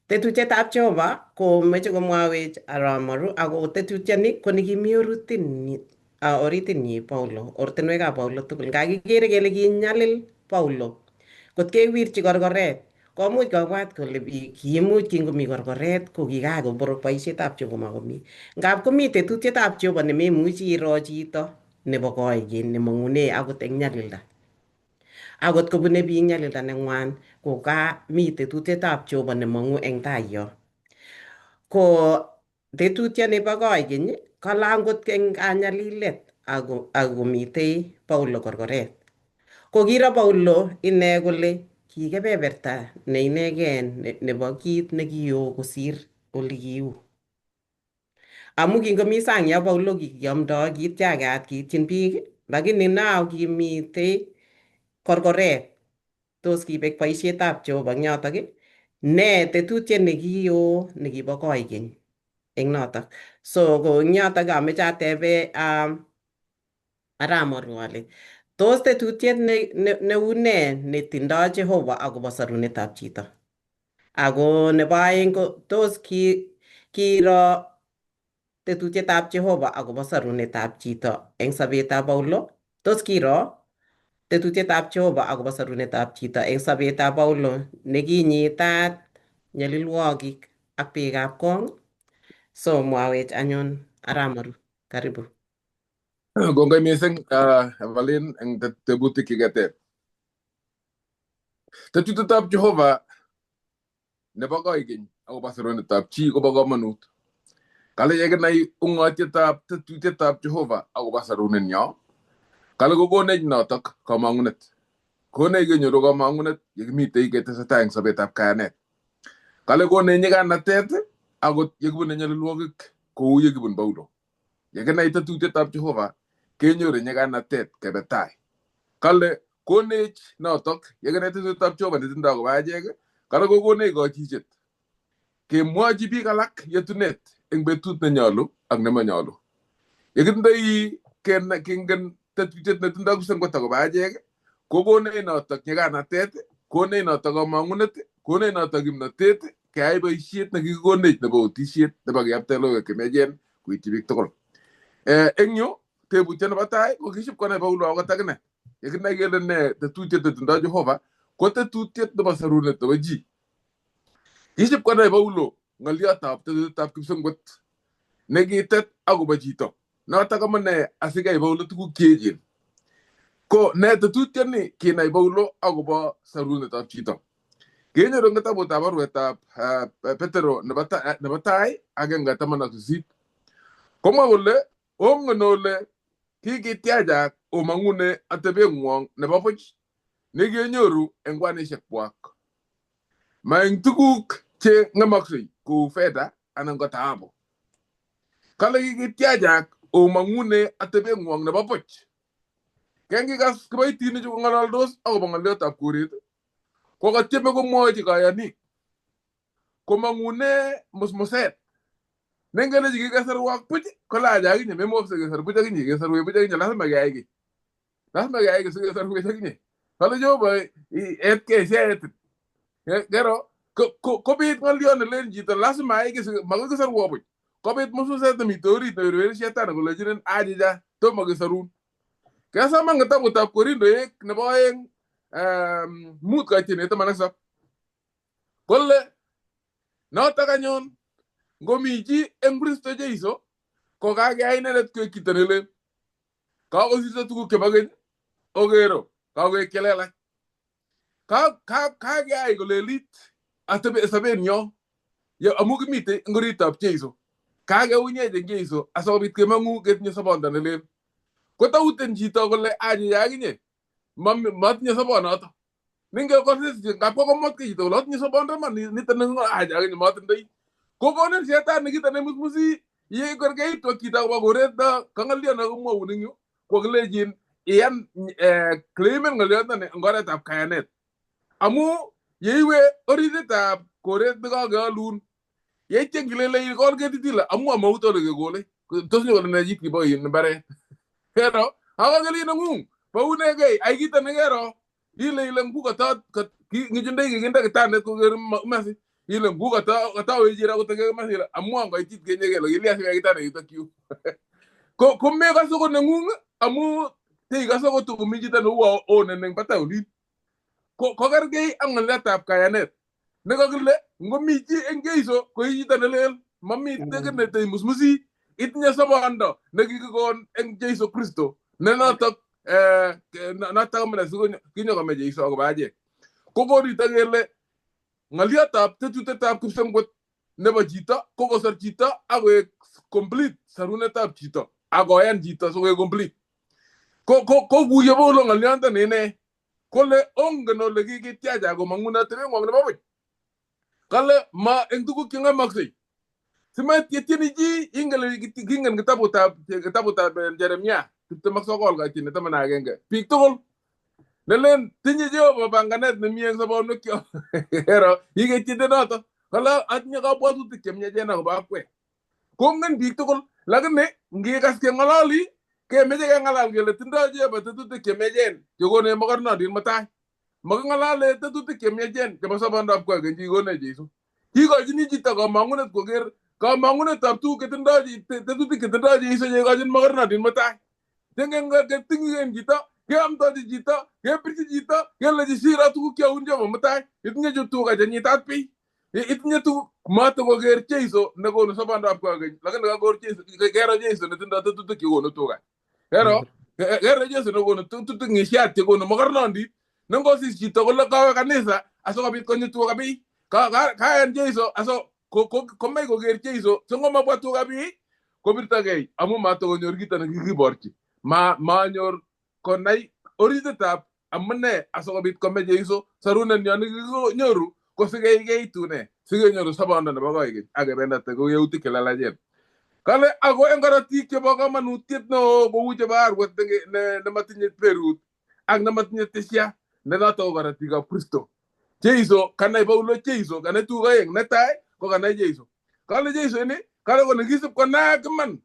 Tetutietab Jehova komeche komwawech Aramaru ako tetutioni ko nekimi oritinyi Paulo, ortinwekab Paulo tugul. Nga kikere kele kinyalil Paulo, kot kewirchi korkoret, komuch kobwat kole kiimuch kingomi korkoret ko kikakoborok boisietab Jehova makomi. Ngap komi tetutietab Jehova nememuchi iro chito nebo koikeny nemong'une akot eng nyalilda. Akot kobune biik nyalilda neng'wan ko ka mi tetutietab Jehova nemong'u eng tai yo. Ko tetutioni bo koikeny kole angot eng kanyalilet ako akomitei Paulo korkoret. Ko kiro Paulo ine kole ki kebeberta ne inegen nebo kit nekioo kosir olikiu. Amu kingomi sang yo Paulo kikiamdoi kityagat kiityin biik, lakini now kimitei korkoret tos kibek boisietab Jehova eng yotok ii? Nee tetutiet nekioo nekibo koikeny eng notok? So ko eng yotok ameche atebe Aramaru ale tos tetutiet neu nee netindoi Jehova akobo sorunetab chito? Ako nebo aeng ko tos kiro tetutietab Jehova akobo sorunetab chito eng sobetab Paulo? Tos kiro tetutietab Jehova akobo sorunetab chito eng sobetab Paulo nekinyitat nyalilwogik ak beekab kong? So mwawech anyun Aramaru, karibu. Kongoi mising Evelyn eng tebutik cheketeb. Tetutietab Jehova nebo koikeny akobo sorunetab chi kobo komonut. Kale yekinai ung'otietab tetutietab Jehova akobo sorunenyo, kale kokonech notok komong'unet. Konech kenyoru komong'unet yekimitei ketesetai eng sobetab kayanet. Kale konech nyiganatet akot yekibune nyalilwogik kou yekibun Paulo. Yekinai tetutietab Jehova kenyoru nyiganatet kebe tai. Kale konech notok yekinai tetutietab Jehova netindoi akobo achek, kale kokonech kochichet kemwochi biik alak yetunet eng betut nenyolu ak nemanyolu. Yekitindoi kingen tetutiet netindoi kipsengwet akobo achek, kokonech notok nyiganatet, konech notok komong'unet, konech notok kimnotet keyai boisiet nekikikonech nebo utisiet nebo kiyaptai logoiwek chemiachen koityi biik tugul. Eng yu tebutiet nebo tai ko kisip konai Paulo akot akine. Yekinai kele ne tetutiet netindoi Jehova, ko tetutiet nebo sorunet nebo chi. Kisip konai Paulo ng'oliotab tetutietab kipsengwet nekitet akobo chito. Notok amune asikai Paulo tuguk cheechen. Ko ne tetutioni kinai Paulo akobo sorunetab chito? Kenyoru eng kitabutab baruetab Petero nebo tai 1:18. Komwa kole ongen ole kikitiachak omong'une atebeng'wong nebo buch nekenyoru eng kwanisiek kwak. Ma eng tuguk che ng'emoksei kou fedha anan ko thahabu. Kale kikitiachak omong'une atebeng'wong nebo buch. Kengikas kiboitinichu kong'ololdos akobo ng'oliotab koret, ko katieme komwochi koyonik komong'une musmuset nengele chikikesarwok buch kolacha akinye memokse kesar buch akinye kesarwech buch akinye lazima keyai kiy lazima keyai kiy sikesarwech akinye kale Jehova etkei siaetin kero kobit ng'oliot nelen chito lazima ayai kiy makoi kisarwo buch kobit musmuset nemite orit newerweri shetani kolechinin achicha tomo kesarun kesoman kitabutab Korindoek nebo aeng 5:17 kole notok anyun ngomi chi eng Kristo Jeiso ko kakeyai inendet koek chito ne lel. Kakosirto tuguk chebo keny, okero kakoek chelelach. Kakeyai kolelit sobenyo amu kimitei eng oritab Jeiso. Kakeunyech eng Jeiso asikobit kemong'u ketinye sobondo ne lel. Kotauten chito kole achicha akinye matinye sobonoto. Ninge kosis ngap kokomotkei chito kole atinye sobondo iman nito ne acha akinye matindoi. Kokonin shetani kito nemusmusi ye kergeitu ak chito akobo koret no ka ng'oliot nekakimwoun eng yu kokilechin iyan claimen ng'oliondoni eng oretab kayanet. Amu yeiwe orititab koret nekakealun yeityo ngilele ikol ketit ile amu amauto ole kekole tos nyokole nee chit kibo in mbaret. Kero ako kelin nengung bounekei ai kito nekero ile ile ngu katot ng'ichundoi kikinde kitandet koker masi Ile ngu katawechira koteke ile amwa koitit kenye kele kilya sikakitana yutok yu. Ko mekase ko nengung amu teikase ko tukomi chito neuo onen eng batai olin. Ko kergei ak ng'olyotab kayanet nekakile ngomi chi eng Jeiso ko i chito nelel, mamite kiy neteimusmusi, itinye sobondo nekikikon eng Jeiso Kristo ne notok notok amune sikinyokome Jeiso akobo achek. Ko korito kele ng'olyotab tetutietab kipsengwet nebo chito ko kosor chito ak koek complete sorunetab chito ak koyan chito sikoek complete. Ko kokuyo Paulo ng'olyondoni ine kole ongen ole kikityacha komong'un atebeng'wong nebo buch. Kale ma eng tuguk cheng'emoksei. Simatyeni chi ingen kingen kitabutab Jeremia 29 kaityin 11. Biik tugul nelen tinye Jehova panganet nemie eng sobonwekyok. Ero iketyin noto. Kale atinye kabwatutik chemiachen akobo akwek. Kongen biik tugul lakini ngikas keng'ololi kemeche keng'alal kele tindoi Jehova tetutik chemiachen chekonech mokornondit mutai. Making'alale tetutik chemiachen chebo sobondab koikeny chekikonech Jesu. Kikochini chito kamang'unet koker kamang'unetab tuguk chetindoi tetutik chetindoi Jesu cheikochin mokornondit mutai. Keting'en chito, keamtochi chito, kepirchi chito, kelechi siro tuguk cheun chebo mutai. Itinye chu tuga chenyitat biik. Itinye tuguk matokoker Jesu nekonu sobondab koikeny, lakini kakor Jesu, kero Jesu netindoi tetutik chekonu tuga. Kero Jesu nekonu tetutik ng'isiat chekonu mokornondit. Nengosis chito kole kawe kanisa asikobit konyi tuga biik. Kayan Jesu aso komai koker Jesu singomabwa tuga biik kobirtogei amu matokonyor kito nekikiborchi. Manyor konai orititab amune asikobit kome Jesu sorunenyo nekikinyoru kosikeikeitune sikenyoru sobondo nebo koikeny ak kebendate kou yautik chelelachen. Kale ako eng korotik chebo komonutiet neo kou chebo arwet nematinye berut ak nematinye tesia ne noto ko korotikab Kristo. Jesu kanai Paulo Jesu kanai tuguk aeng. Netai ko kanai Jesu. Kale Jesu ini kale ko nekisip konaak iman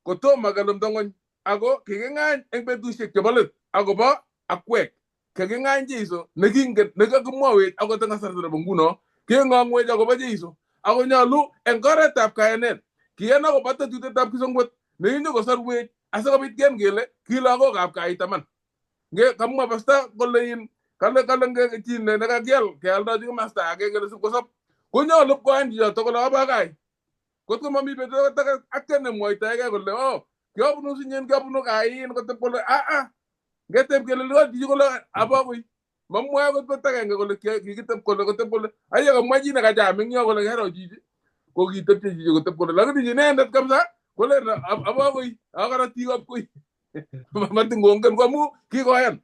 kotomo kelumda ng'ony ako kiking'any eng betusiek chebo let akobo akwek. Kiking'any Jesu nekingen nekakimwowech akot eng kasarta nebo nguno keng'ong'wech akobo Jesu ako nyolu eng oretab kayanet kiyan akobo tetutietab kipsengwet nekinyokosorwech asikobit kiyan kele ki lagokab kait iman. Kamwa pasta kole in kale chi nekakial kealdochi komasta age kele sipkosob konyolu pkoyan chichoto kole abakai. Kot ko mami betut ake nemwoitoegei kole oh kiabunu sinyen kiabunu kain kotep kole aa ngetep kele liko chichi kole abakui mamwoe akot bet agenge kole kikitep kole kotep kole aya kamwa chi nekacham eng yo kole kero chichi ko kitepche chichi kotep kole lakini inendet kabisa kole abakui akorotik kui. Matin kongen ko amu kikoyan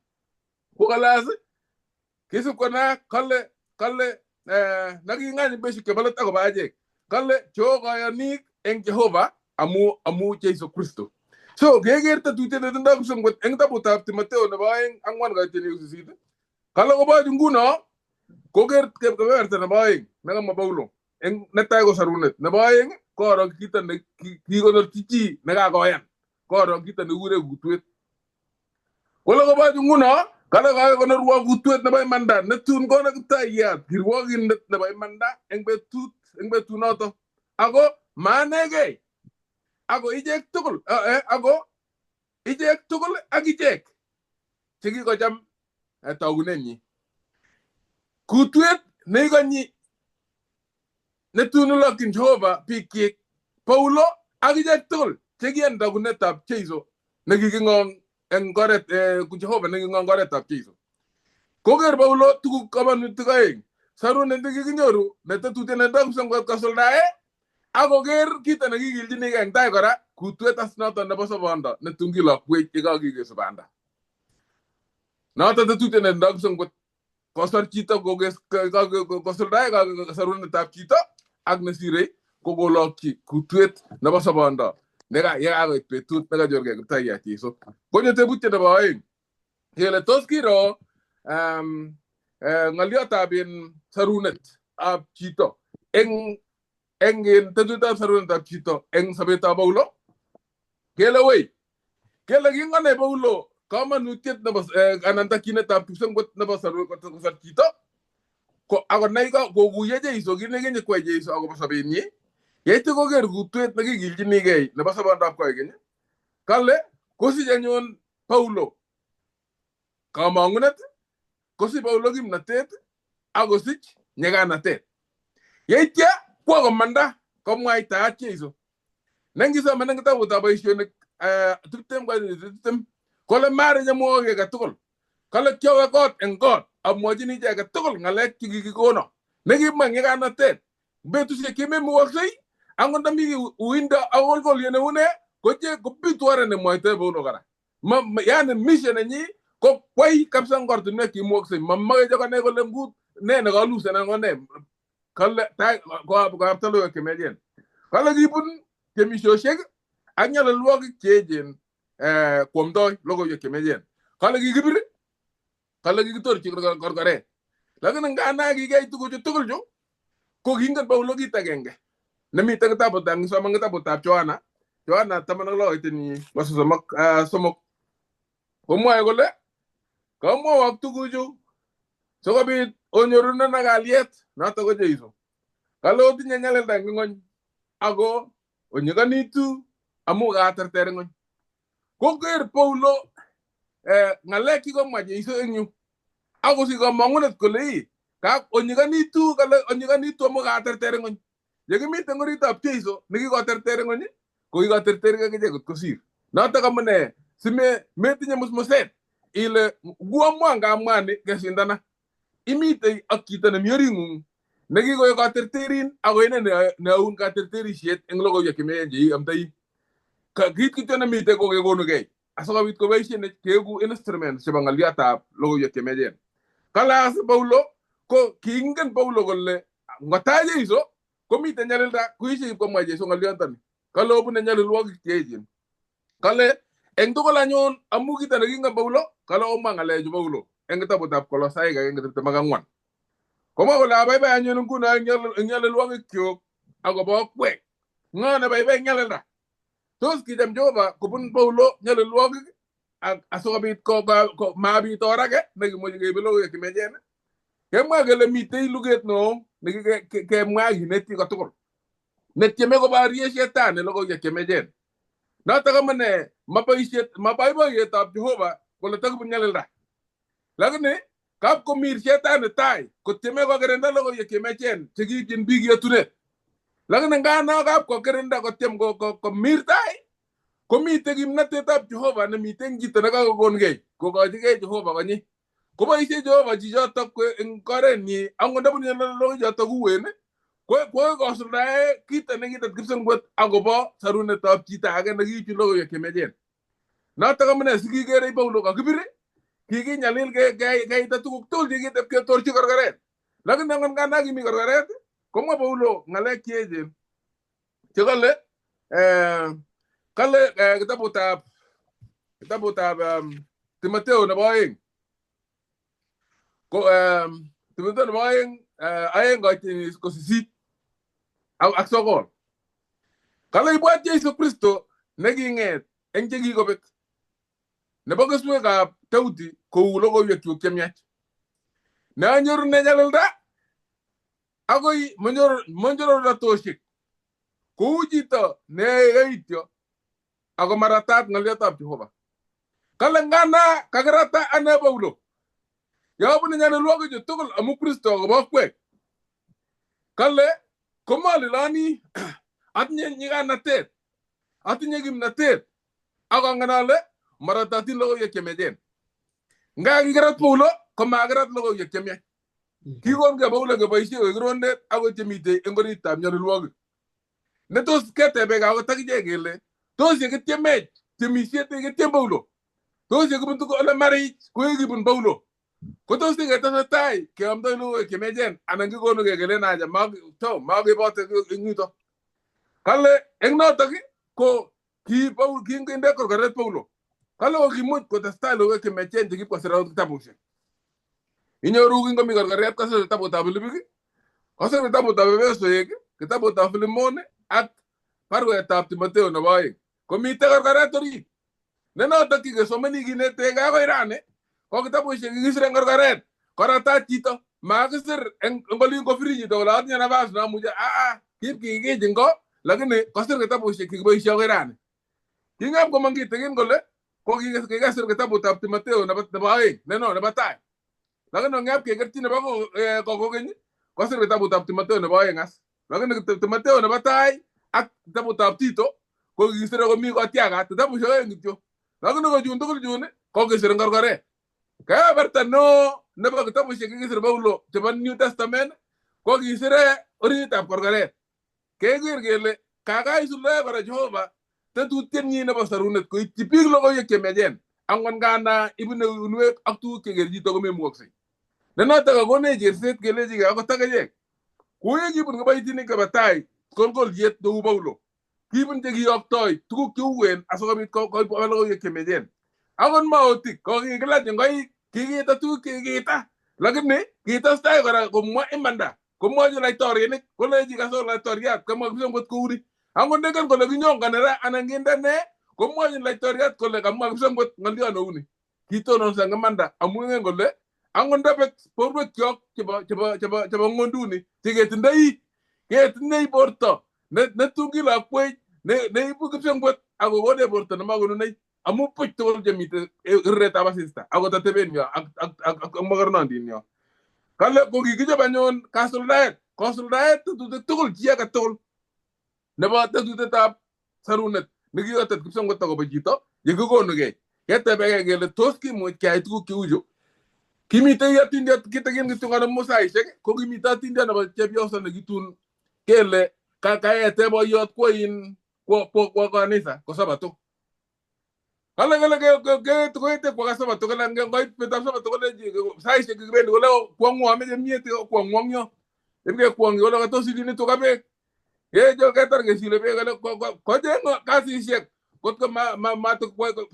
kokalas kisip konaak kale kale naking'any betusiek chebo let akobo achek kale chokoyonik eng Jehova amu Jesu Kristo. So keker tetutiet netindoi kipsengwet eng kitabutab Timotheo nebo 2 4 kaityin 8 kale koboch nguno koker kebeberta nebo 2 nekamwa Paulo eng netai ko sorunet nebo 2 koro kito ne kikonorchi chi nekakoyan koro kito nekikure kutwet. Kole koboch nguno kale kakonorwo kutwet nebo imanda netun kono kiptayat kirwokindet nebo imanda eng betunoto ako maanegei ako ichek tugul ako ichek tugul ak ichek chekikocham togunenyi. Kutwet neikonyi netun ilokyin Jehova bikyik Paulo ak ichek tugul chekiyan togunetab Jesu nekiking'ong eng oret Jehova nekiking'ong oretab Jesu. Koker Paulo tuguk komonutik aeng. Sorunet nekikinyoru netetutiet netindoi kipsengwet kosuldae ak koker kito nekikilchinigei eng tai kora kutwet as noto nebo sobondo netun kilokwech yekakikesu banda. Noto tetutiet netindoi kipsengwet kosor chito kosuldae sorunetab chito ak nesirei kokolokyi kutwet nebo sobondo yekakoit betut nekanyorgei kiptayat Jesu. Konyo tebutiet nebo 2 kele tos kiro ng'olyotab sorunet ab chito eng tetutietab sorunetab chito eng sobetab Paulo kele wei kele kingonai Paulo komonutiet nebo anan tokyinetab kipsengwet nebo kosor chito Ko akonai kokuyo Jeiso kit nekinye kwai Jeiso akobo sobenyi. Yeityo koker kutwet nekikilchinigei nebo sobondab koikeny. Kale kosich anyun Paulo kamang'unet, kosich Paulo kimnatet ak kosich nyiganatet. Yeityo kwo komanda komwaitaat Jeiso. Nengisoman eng kitabutab boisionik 20:20 kole mari nyamwoe kiy age tugul. Kale kiowe kot eng kot amwachini ichek age tugul ng'alek chekikikono. Nekimwa nyiganatet. Betusiek chememukoksei angot ndami uindo ak kolkoliet neu ne ko kobitu oret nemwoitoi Paulo kora. Yani mission nenyi ko kwai kabisa eng ortinwek cheimukoksei. Mamoche konai kole ngut ne nekalus anan ko ne. Kale tai koapta logoiwek chemiachen. Kale kibun temisiosiek ak nyalilwogik cheechen kwomdoi logoiwek chemiachen. Kale kikibir, kale kikitorchi korkoret. Lakini ngana kikiyai tuguchu tugul chu ko kingen Paulo kit agenge nemiten kitabutab ngisoman kitabutab Yohana Yohana 16 koitenyi ko 33 komwoe kole kamwowok tuguchu sikobit onyorunena kalyet noto ko Jeiso. Kale otinye nyalilda eng ng'ony ako onyikonitu amu katerter ng'ony. Koker Paulo ng'alek chekomwa Jeiso eng yu akosich kamang'unet kole ii onyikonitu kale onyikonitu amu katerter ng'ony. Yekimiten oritab Jeiso nekikoterter ng'ony ko kikoterter akichek kot kosir. Notok amune simetinye musmuset ile nguamwa ngamwa ni kesindana. Imitei ak chito nemi oring'ung nekikoik katerterin ako ine neyoun katerterisiet eng logoiwek chemiachen cheiamdoi. Kit kityo nemiten ko kekonugei asikobit koboisien keeku instruments chebo ng'oliotab logoiwek chemiachen. Kale as Paulo ko kiingen Paulo kole ngotai Jeiso komiten nyalilda kuishi komwa Jeiso ng'oliontoni. Kale obune nyalilwogik cheechen. Kale eng tugul anyun amu kito nekingen Paulo kale omwa ng'alechu Paulo eng kitabutab Kolosaik 1:24. Komwa kole abaibai anyun nguno eng nyalilwogikyuk akobo akwek. Ng'o nebaibai eng nyalilda? Tos kicham Jehova kobun Paulo nyalilwogik ak asikobit mabit or age nekimuchi keibe logoiwek chemiachen. Kemwa kele mitei luget neo nekikemwa kineti kotugul netieme koborie shetani logoiwek chemiachen. Notok amune maboiboiyetab Jehova kole takibun nyalilda. Lakini kap komir shetani tai kotieme kokirinda logoiwek chemiachen chekiipchin biik yetunet. Lakini ngano kap kokirinda kotiem komir tai komite kimnatetab Jehova nemiten chito nekakokongei kokochigei Jehova konyi. Koboisie Jehova chichotok eng orenyi angot ndabun nyalilwogik uwen ko kosuldae kito nekitet kipsengwet akobo sarunetab chito age nekiipchin logoiwek chemiachen. Notok amune sikikere Paulo kakibir kikinyalil keita tuguk tugul chekitep ketorchi korkoret. Lakini angot ngana kimi korkoret komwa Paulo ng'alek cheechen chekale kale kitabutab Timotheo nebo oeng ko Timotheo nebo oeng 2:8-9 kale ibwat Jesu Kristo neking'et eng chekikobek nebo keswekab Daudi kou logoiwek chemiach. Neanyorune nyalilda akoi monyororatoshek kou chito neyoe koityo ako maratat ng'oliotab Jehova. Kale ngana kakirata ane Paulo. Yobune nyalilwogichu tugul amu Kristo akobo akwek. Kale komaliloni atinye nyiganatet, atinye kimnatet ak angen ale maratatin logoiwek chemiachen. Nga kikirat Paulo komakirat logoiwek chemiach. Kikongei Paulo keboisie koik rondet akoi chemitei eng oritab nyalilwogik. Netos ketebekei akot akichek kele tos yekitiemech temisiet nekitiem Paulo, tos yekibun tuguk ole marich ko yekibun Paulo, ko tos tiketeseitai keamdoi logoiwek chemiachen anan kikonugei kelen acha makebote eng yuto. Kale eng notok ko kinde korkoret Paulo. Kale ko kimuch kotestai logoiwek chemiachen chekipkosir akot kitabusiek. Inyoru kingomi korkoret kosir kitabutab Filipik, kosir kitabutab Efesoek, kitabutab Filimon ak baruetab Timotheo nebo oeng. Komite korkoret orit. Ne notok kikesomoni kinetegei akoi rani ko kitabusiek kikisir eng korkoret koratat chito. Makisir eng olin ko free chito kole atinye nafas namuche aa kiib kikikich eng ko lakini kosir kitabushek kikiboisie akoi rani. King'em komong kitikin kole ko kikesir kitabutab Timotheo nebo aeng neno nebo tai. Lakini ng'ep kekerchi nebo kokeny kosir kitabutab Timotheo nebo aeng as. Lakini Timotheo nebo tai ak kitabutab Tito ko kikisire komi kotiagat kitabushek aeng kityo. Lakini ko chun tugul chun ko kisir eng korkoret. Kebeberta neo nebo kitabushek kikisir Paulo chebo New Testament ko kisire oritab korkoret. Keker kele kakaisuldae kora Jehova tetutienyi nebo sorunet koityi biik logoiwek chemiachen angwan nganda ibune uinwek ak tuguk cheker chito komemukoksei. Ne notok kakonech cherset kelechigei akot akichek. Kou ye kibun kiboitinik chebo tai kolkoliet neu Paulo. Kibun chekiyoktoi tuguk cheuen asikobit koib logoiwek chemiachen. Akot maotik kokikilach ngoik kikiita tuguk chekikiita lakini kitestai kora komwa imanda komwochi laitorinik kolechi kasor laitoriat kamwa kipsengwet kouni. Angot ndengen kole kinyongoni ra anan kinde ne komwochin laitoriat kole kamwa kipsengwet ng'olio neuni. Kitononso eng imanda amu ingen kole angot ndabek borwekyok chebo ng'wonduni cheketindoi ketindoi borto netun kilokwech neibu kipsengwet akokonech borto nemakonunei amu buch tugul chemite riretab asista akot atebenyo ak mokornondinyo. Kale ko kikichob anyun kasuldaet kosuldaet tetutik tugul chi age tugul nebo tetutietab sorunet nekikotet kipsengwet akobo chito yekikonugei ketebegei kele tos kimuch keyai tuguk cheu chu. Kimitei atindiot kitikin kityo amu saishek ko kimitei atindiot nebo chepyoso nekitun kele kaete boiyot kwo in kwo kanisa ko sabato. Kale kale koete kwo sabato kole ngoit betutab sabato kolenji saishek kibendi kole kwong'wo ameche myet kwong'wo eng yo. Ipkekwong'i kole katos ilini tuga beek. Kecho ketar kesile beek kole kocheng kasisiek kotko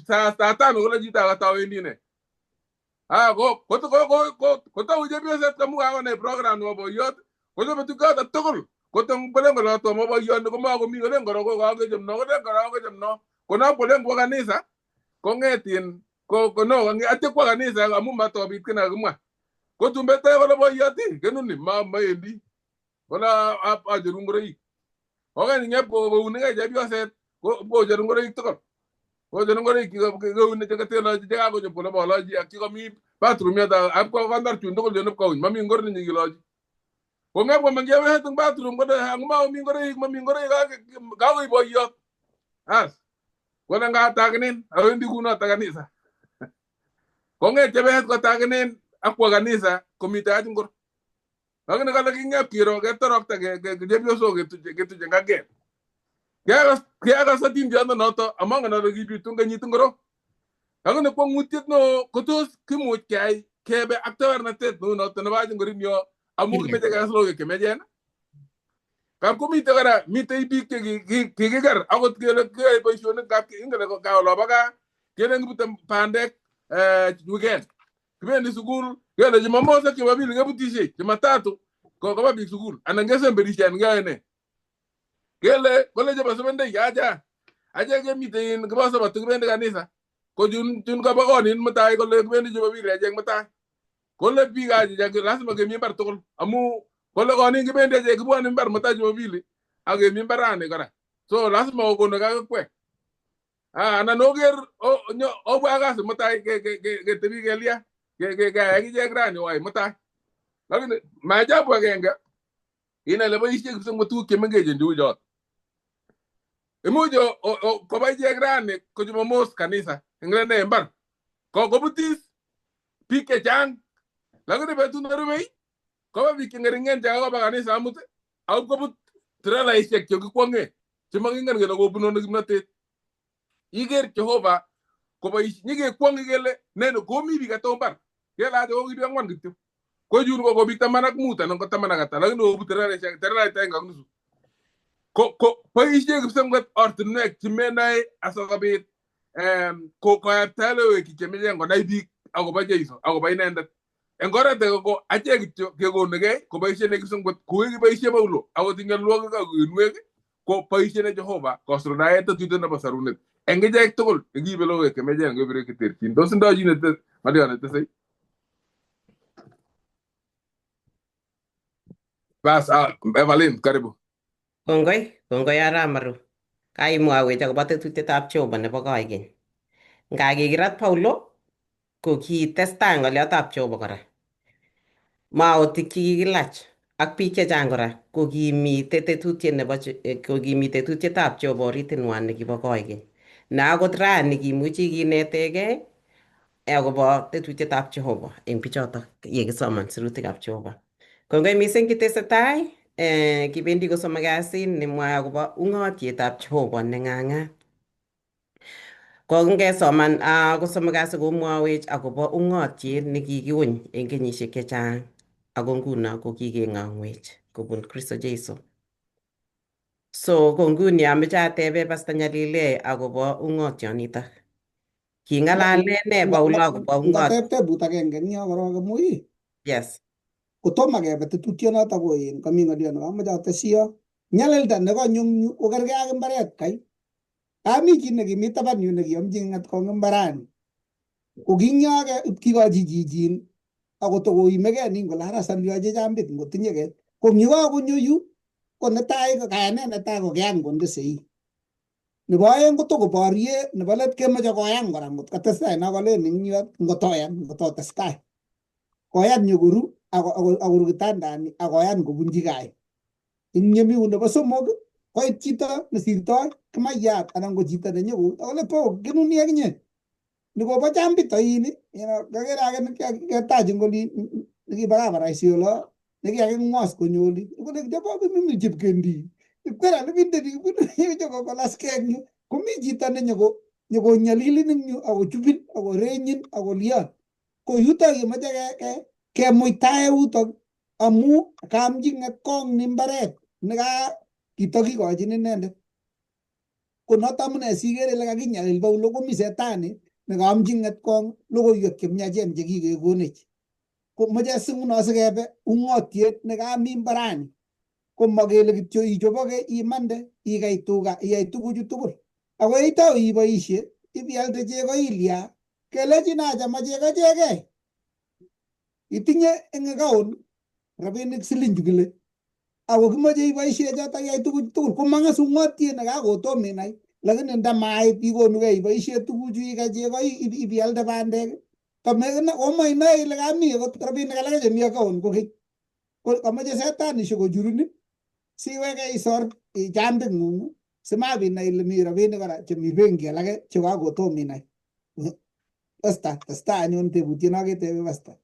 saa tano kole chito age tawendi ne. Ah ko kotou chepyoset amu kakonai program nebo boiyot kochobe tugoto tugul koto kolen kole tomo boiyoni komakomi kolen kora kokakechop no kolen kora kakechop no konam kolen kwo kanisa kong'et in ko no atya kwo kanisa amu matobit kiy nekakimwa. Ko tun betoi kole boiyot ii kenuni maendi kole acheru ngoroik. Kokany ng'ep kounigei chepyoset kocheru ngoroik tugul. Kocheru ngoroik keuni cheketelochi chekakochop kole bolochi ak chekomi bathroom yoto ak kondor chun tugul chun ipkouny mami ngor nenyikilochi. Kong'ep komong chepyoset eng bathroom kole makomi ngoroik mami ngoroik kakoib boiyot. As kole ngatakinen awendi kunoto kanisa. Kong'et chepyoset kotakinen ak kwo kanisa komitei ach ngor. Lakini kale king'ep kiro ketorokta chepyosok ketuche ngaket. Kiakas atindiot noto amangen ale kibitu eng kenyit ngoro. Lakini kwong'utiet neo kotos kimuch keyai kebe ak tawernatet neu noto nebo Haji Ngorinyo amu kimeche kekas logoiwek chemiachen. Kap komitei kora mitei biik che kikiker akot kele kiyoe boisionik kap ingen ka olobo gaa kelen kibute bandek weekend. Kibendi sukul kele Jumamos ak Jumapili kebutisie Jumatatu koba biik sukul anan kesemberishe anan keyoe nee. Kele kole chebo Seventh acha achek kemitei kibo sabato kibendi kanisa ko chun kaba konin mutai kole kibendi Jumapili achek mutai. Kole biik achek lazima kemi mbar tugul amu kole konin kibendi achek kibwone mbar mutai Jumapili ak kemi mbarani kora. So lazima kokonok ak kwek. Anan oker obwa kasi mutai ketebi kelia keyai akichek rani wai mutai. Lakini maajabu agenge inai ile boisie kipsengwet tuguk chemengechen cheu chot. Imuch koba ichek rani ko Jumamos kanisa eng ne mbar. Kobutis biik chechang lakini betut nerubei koba biik cheng'eringen chekakoba kanisa amut ako kobut trelaishek chekikwong'e chemakingen kele kobunu ano kimnotet. Iker Jehova koboisie nyikekwong'e kele neno komi biik ata mbar kele acha koki biik ang'wan kityo. Ko chun ko biik 15 anan ko 10 ak ata lakini kobut trelaishek trelait agenge ak nusu. Ko boisie kipsengwet ortinwek chemenoe asikobit koyapta logoiwek chemiachen konai biik akobo Jeiso akobo inendet. Eng oret age ko achek kityo kekonugei koboisie ne kipsengwet kou yekiboisie Paulo akot eng nyolilwogik ak uinwek ko boisie ne Jehova kosuldae tetutiet nebo sorunet. Eng ichek tugul chekiibe logoiwek chemiachen eng keberberwek cheterchin. Tos indoi chi ng'olio netesei? Bas, Evelyn, karibu. Kongoi, kongoi Aramaru. Kaimwawech akobo tetutietab Jehova nebo koikeny. Nga kikirat Paulo, ko kitestai ng'oliotab Jehova kora. Maotik chekikilach ak biik chechang kora ko kimite tetutiet nebo ko kimi tetutietab Jehova oritinwan nekibo koikeny. Ne akot rani kimuchi kinetegei akobo tetutietab Jehova eng bichotok yekisoman sirutikab Jehova. Kongoi mising kitesetai kibendi kosomok kasit nemwoe akobo ung'otietab Jehova neng'ang'at. Ko ngesoman kosomok kasi komwowech akobo ung'otiet nekikiuny eng kenyisiek chechang ako nguno ko kikeng'ong'wech kobun Kristo Jesu. So ko nguni ameche atebe Pastor Nyalile akobo ung'otionitok. King'alale ne Paulo akobo ung'ot? Ngateb tebut agenge eng yo korok amu Yes. kotomo kebe tetutionoto ko in komi ng'olio nekamoche atesyi nyalilda nekonyo eng yu kokergei ak mbaret kai. Kami chi nekimi taban yu nekiomchi ng'etkong mbarani. Ko kinyoke ipkikochi chichin ako tokoimegei nin kole ara salyochi chambit ngotinye ke. Ko eng yu kakonyo yu ko netai ko kayanet netai ko kiyan konde sei. Nebo aeng ko tokoborie nebo let kemoche koyan kora ngot katestai no kolen eng yu ngotoyan ngototestai. Koyan nyokoru akoru kitandani akoyan kobunchi gai. Eng yemi nebo somok koit chito nesirtoi kimayat anan ko chito nenyoko akole po kinuni akinye nikobo chambit oin kakere ake neketach eng oli nekibo Isiolo nekikaking'was konyo oli kole kityo mimi chepkendi ipkwera libinde kolaskei eng yu komi chito nenyoko nyokonyalilin eng yu akochupin akorenyin akolion ko yutok yemoche kemuitae yutok amu kaamchi ng'etkong ni mbaret neka kitokikochin inendet. Ko noto amune sikere ile kakinyalil Paulo komi setani nekaamchi ng'etkong logoiwek chemiachen chekikekonech. Ko moche singuno sikebe ung'otiet nekami mbarani. Ko makele kityo ichoboke imande ikei tuga iyai tuguchu tugul. Ako itou iboishe ibialde chego ilya kelechin acha ma chego chegei. Itinye eng account rabinik siling chu kile ako kimoche iboishe chotok iyai tuguchu tugul komang'as ung'otiet nekakotom inai lakini ndamait ikonukei iboishe tuguchu ikei chego ibialde bandek komainoe ile kami akot rabinik alake chemi account kokeny. Ko kamoche setanishek kochurun siweke isor chambit ng'ung simabit inai ile mi rabinik kora chemi benki alake chekakotom inai. Pasta, testa anyun tebutiet noketebe pasta.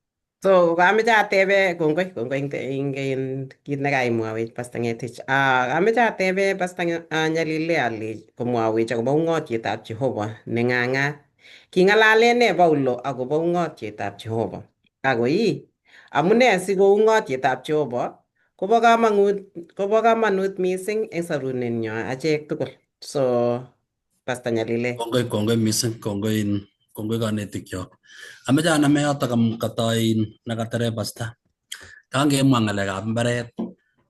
So kameche atebe kongoi kongoi eng kit nekaimwawech Pastor Ngetich. Kameche atebe Pastor Nyalile ale komwawech akobo ung'otietab Jehova neng'ang'at. King'alale ne Paulo akobo ung'otietab Jehova? Ako ii, amune siko ung'otietab Jehova kobo kamanut mising eng sorunenyo achek tugul. So Pastor Nyalile. Kongoi kongoi mising kongoi kongoi kanetikyok. Ameche aname yotok katoi nekatare pasta. Kangemwa ng'alekab mbaret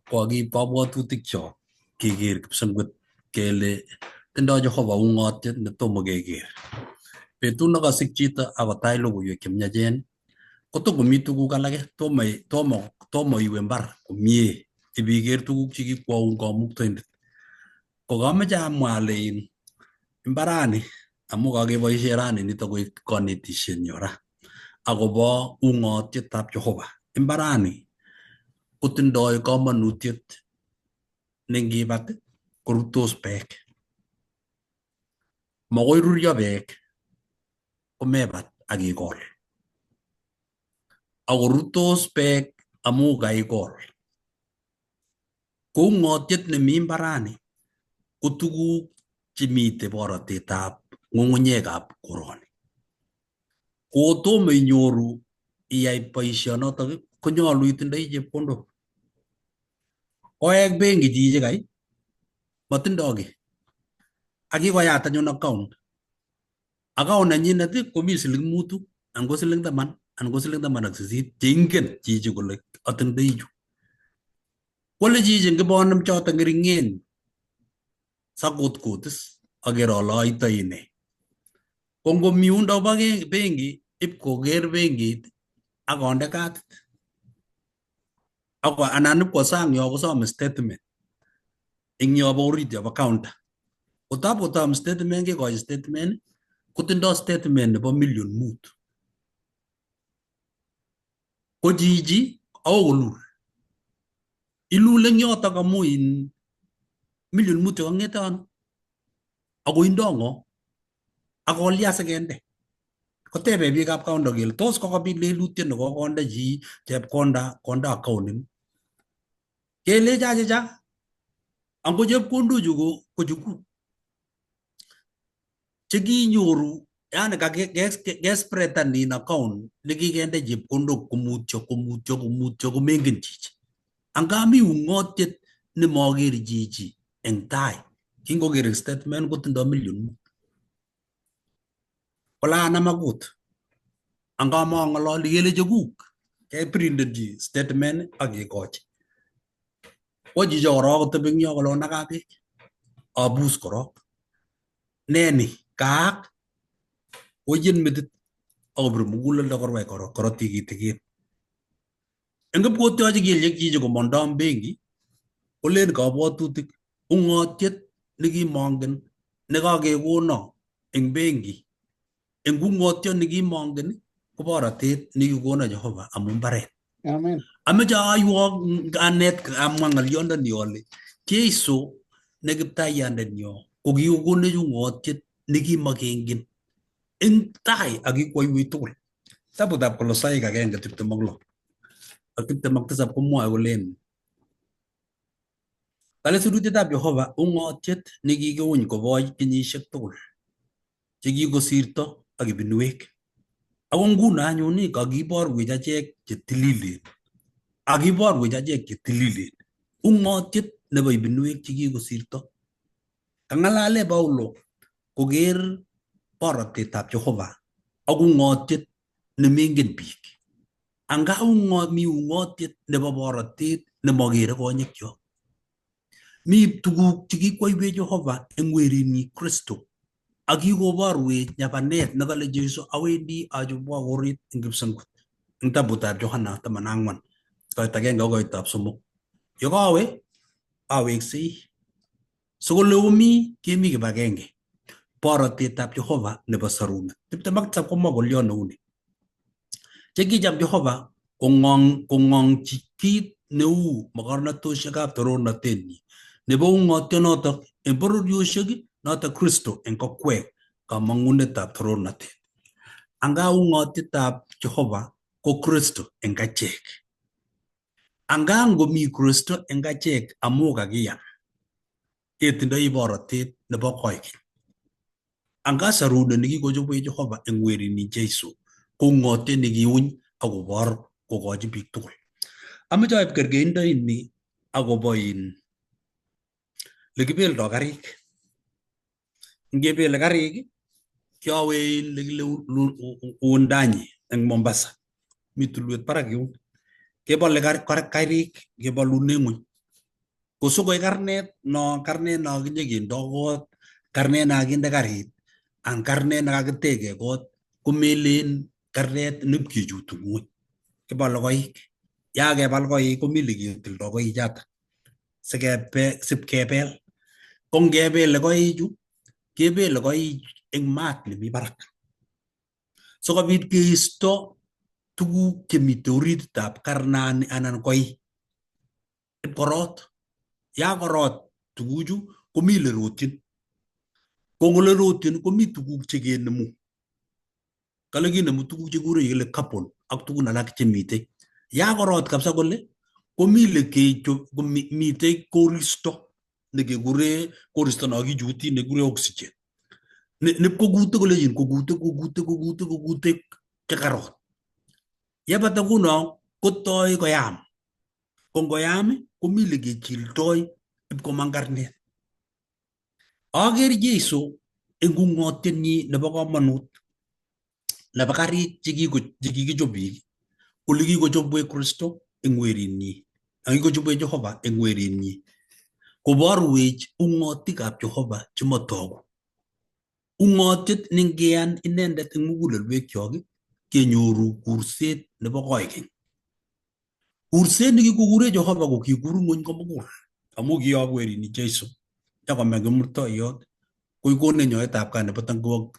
ko kakib kabwatutikchok keker kipsengwet kele tindoi Jehova ung'otiet netomo keker. Betut nekasich chito akotach logoiwek chemiachen kotokomi tuguk alake tomo tomo tomo iwe mbar komie ibiker tuguk chekikwoun kamuktaindet. Ko kameche amwa ale mbarani amu kakeboishe rani nito koek kanetishenyo ra akobo ung'otietab Jehova. Mbarani kotindoi kamanutiet nengibat korurtos beek. Makoi ruryo beek komebat ak ikol. Akorurtos beek amu kaikol. Ko ung'otiet nemi mbarani ko tuguk chemite borotetab ng'ung'unyekab koroni. Kotomo inyoru iyai boisionotok konyolu itindoi chepkondok. Koek benki chichi kai matindoi kiy. Ak kikoyat anyun account. Account nenyinet komi siling 5 anan ko siling 10 anan ko siling 18 cheingen chichi kole atindoi chu. Kole chichi ngibonem choto ng'ering'en sakutkutis aker ale aitoi ne. Ko ngomi yundo bo benki ip koker benkit akonde katit. Ako anan ipkwo sang yo kosome statement eng yobo orit yobo counter. Kotap kotom statement kekochi statement kotindo statement nebo 5,000,000. Ko chichi akoi kolul. Ilul eng yotok amu in 5,000,000 chekang'ete ano ako indo ng'o akolya sikende. Kotebe biikab counter kele tos kokobit lelutiet nekokonde chi chepkonda konde account ini. Kelechi achicha ango chepkondochu ko chekuk chekinyoru yani kespreadan in account nekikende chepkondok komutyo komutyo komutyo komengen chichi. Anga mi ung'otiet nemoker chichi eng tai kingoker statement kotindo 5,000,000. Kole anam akut anga mong'ololi kele chekuk keprintenchi statement ak kekochi. Kwo chicho korok kotebi eng yo kole onaka beek abus korok. Nee ni kaak koyen metit akobir muguleldo korwai korotik kitikin. Eng kipkotyochi kelyek chichi komondo benki kolen kabwatutik ung'otiet nekimongen nekakekono eng benki eng ung'otiot nekimongen ko borotet nekikono Jehova amu mbaret. Amen. Ameche aywok anet amwa ng'olyondoni ale Jesu ne kiptaiyandenyo ko kikokonech ung'otiet nekimakengen eng tai ak kikwoiwech tugul. Kitabutab Kolosaik 1:26 ak 27 komwoe kolen kale sirutietab Jehova ung'otiet nekikiuny koboch kenyisiek tugul chekikosirto ak ibinwek. Ako nguno anyun kakiborwech achek chetililen. Akiborwech achek chetililen. Ung'otiet nebo ibinwek chekikosirto. Kang'alale Paulo koker borotetab Jehova ak ung'otiet nemengen biik. Anga mi ung'otiet nebo borotet nemokere konyekyok. Mi tuguk chekikwoiwech Jehova eng werinyi Kristo ak kikoborwech nyapanet nekale Jesu awendi achobwok orit eng kipsengwet eng kitabutab Johana 14 koit 1 akoi koitab 3. Yekowe aweksei sikole omi kemi kibagenge borotetab Jehova nebo sarunet. 27 komwa ng'oliot neuni. Chekicham Jehova kong'ongchi kit neu mogornotosiekab torornatenyi nebo ung'otionotok eng bororiosiek notok Kristo eng kokwek kamang'unetab torornatet. Anga ung'otietab Jehova ko Kristo eng achek. Anga ngomi Kristo eng achek amu kakiyan, ketindoi borotet nebo koikeny. Anga sarunet nekikochobwech Jehova eng werinyi Jesu ko ung'otiet nekiuny akobor kokochi biik tugul. Ameche aib kerkeindo ini akobo in lekibeldo karik. Ngebele karik kiawe in lekile Wundanyi eng Mombasa. Mi tulwet barak yun. Kebole karik kebolune ng'weny. Kosokoi karnet no karnet no kinyekendo kot, karnet no kakinde karit, an karnet nekakiteke kot komelen karnet nipkechutu ng'weny. Kibole koik. Yakebal koik komi leketildo koichoto sikebe sipkebel. Ko ngebele koichu kebele koik eng maat nemi barak sikobit keisto tuguk chemite orititab karnani anan koik ipkorot. Yakorot tuguchu komi lerotyin. Ko ngolerotyin komi tuguk chekenemu. Kale kinemu tuguk chekikure kele carbon ak tugun alak chemitei. Yakorot kabisa kole komi le mitei koristo nekekure koristo no kichuti nekikure oxygen. Nipkokute kolechin kokute kokute kokute kokute chekarot. Yebata nguno kotoi koyam. Ko ngoyam komi lekechiltoi ipkomang karnet. Aker Jesu eng ung'otienyi nebo komonut nebo karik chekikichob biik ole kikochobwech Kristo eng werinyi ak kikochobwech Jehova eng werinyi koborwech ung'otikab Jehova chemotogu. Ung'otiet nengeyan inendet eng mugulelwekyok kenyoru kurset nebo koikeny. Kurset nekikokure Jehova ko kikur ng'wony komugul amu kiyob werini Jesu nyokome kimurtoiyot koikonech nyoetab kat nebo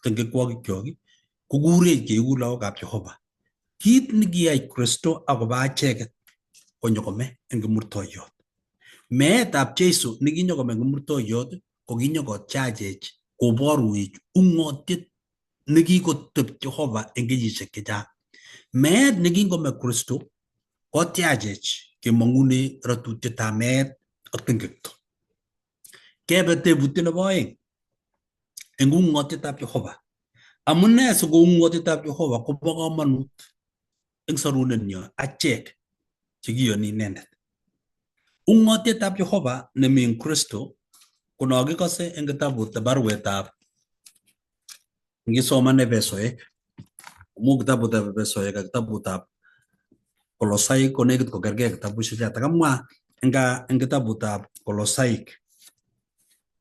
tengekwokikyok kokurech keiku lagokab Jehova. Kit nekiyai Kristo akobo acheket konyokome eng kimurtoiyot. Meetab Jesu nekinyokome kimurtoiyot ko kinyokotyachech koborwech ung'otiet nekikotep Jehova eng kenyisiek chechang. Meet nekingome Kristo kotyachech kemong'une ratutietab meet ak tengekto. Kebe tebutiet nebo oeng eng ung'otietab Jehova. Amune siko ung'otietab Jehova kobo komonut eng sorunenyo achek chekiyoni inendet. Ung'otietab Jehova nemi eng Kristo ko nokikose eng kitabut baruetab ngisoman Efesoek amu kitabutab Efesoek ak kitabutab Kolosaik ko nekit kokergei kitabushek choto. Kamwa eng kitabutab Kolosaik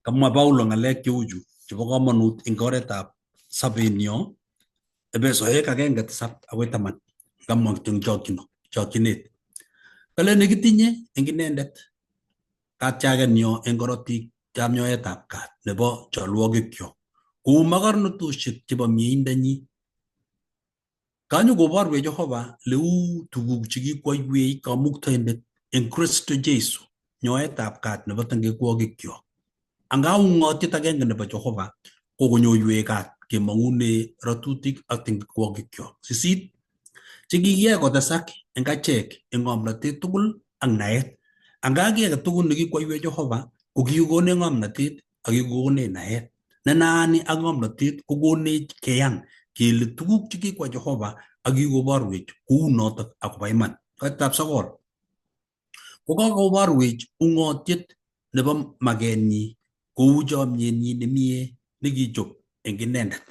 kamwa Paulo ng'alek cheuchu chebo komonut eng oretab sobenyo. Efesoek 1:7 akoi 10 kamwa kityo eng chokchinet. Kale nekitinye eng inendet katyakenyo eng korotik chab nyoetab kat nebo cholwokikyok kou makornotosiek chebo mieindanyi. Kanyo koborwech Jehova leu tuguk chekikwoiwech kamuktaindet eng Kristo Jesu nyoetab kat nebo tengekwokikyok. Anga ung'otiet agenge nebo Jehova ko konyoiwech kat kemong'une ratutik ak tengekwokikyok. 8 chekikiyai kotesak eng achek eng ng'omnotet tugul ak naet. Anga kiy age tugul nekikwoiwech Jehova ko kikonech ng'omnotet ak kikokonech naet. Ne naani ak ng'omnotet kokonech keyan kele tuguk chekikwa Jehova ak kikoborwech kou notok akobo iman. Koitab 9 kokakoborwech ung'otiet nebo makenyi kou chomyenyi nemie nekichob eng inendet.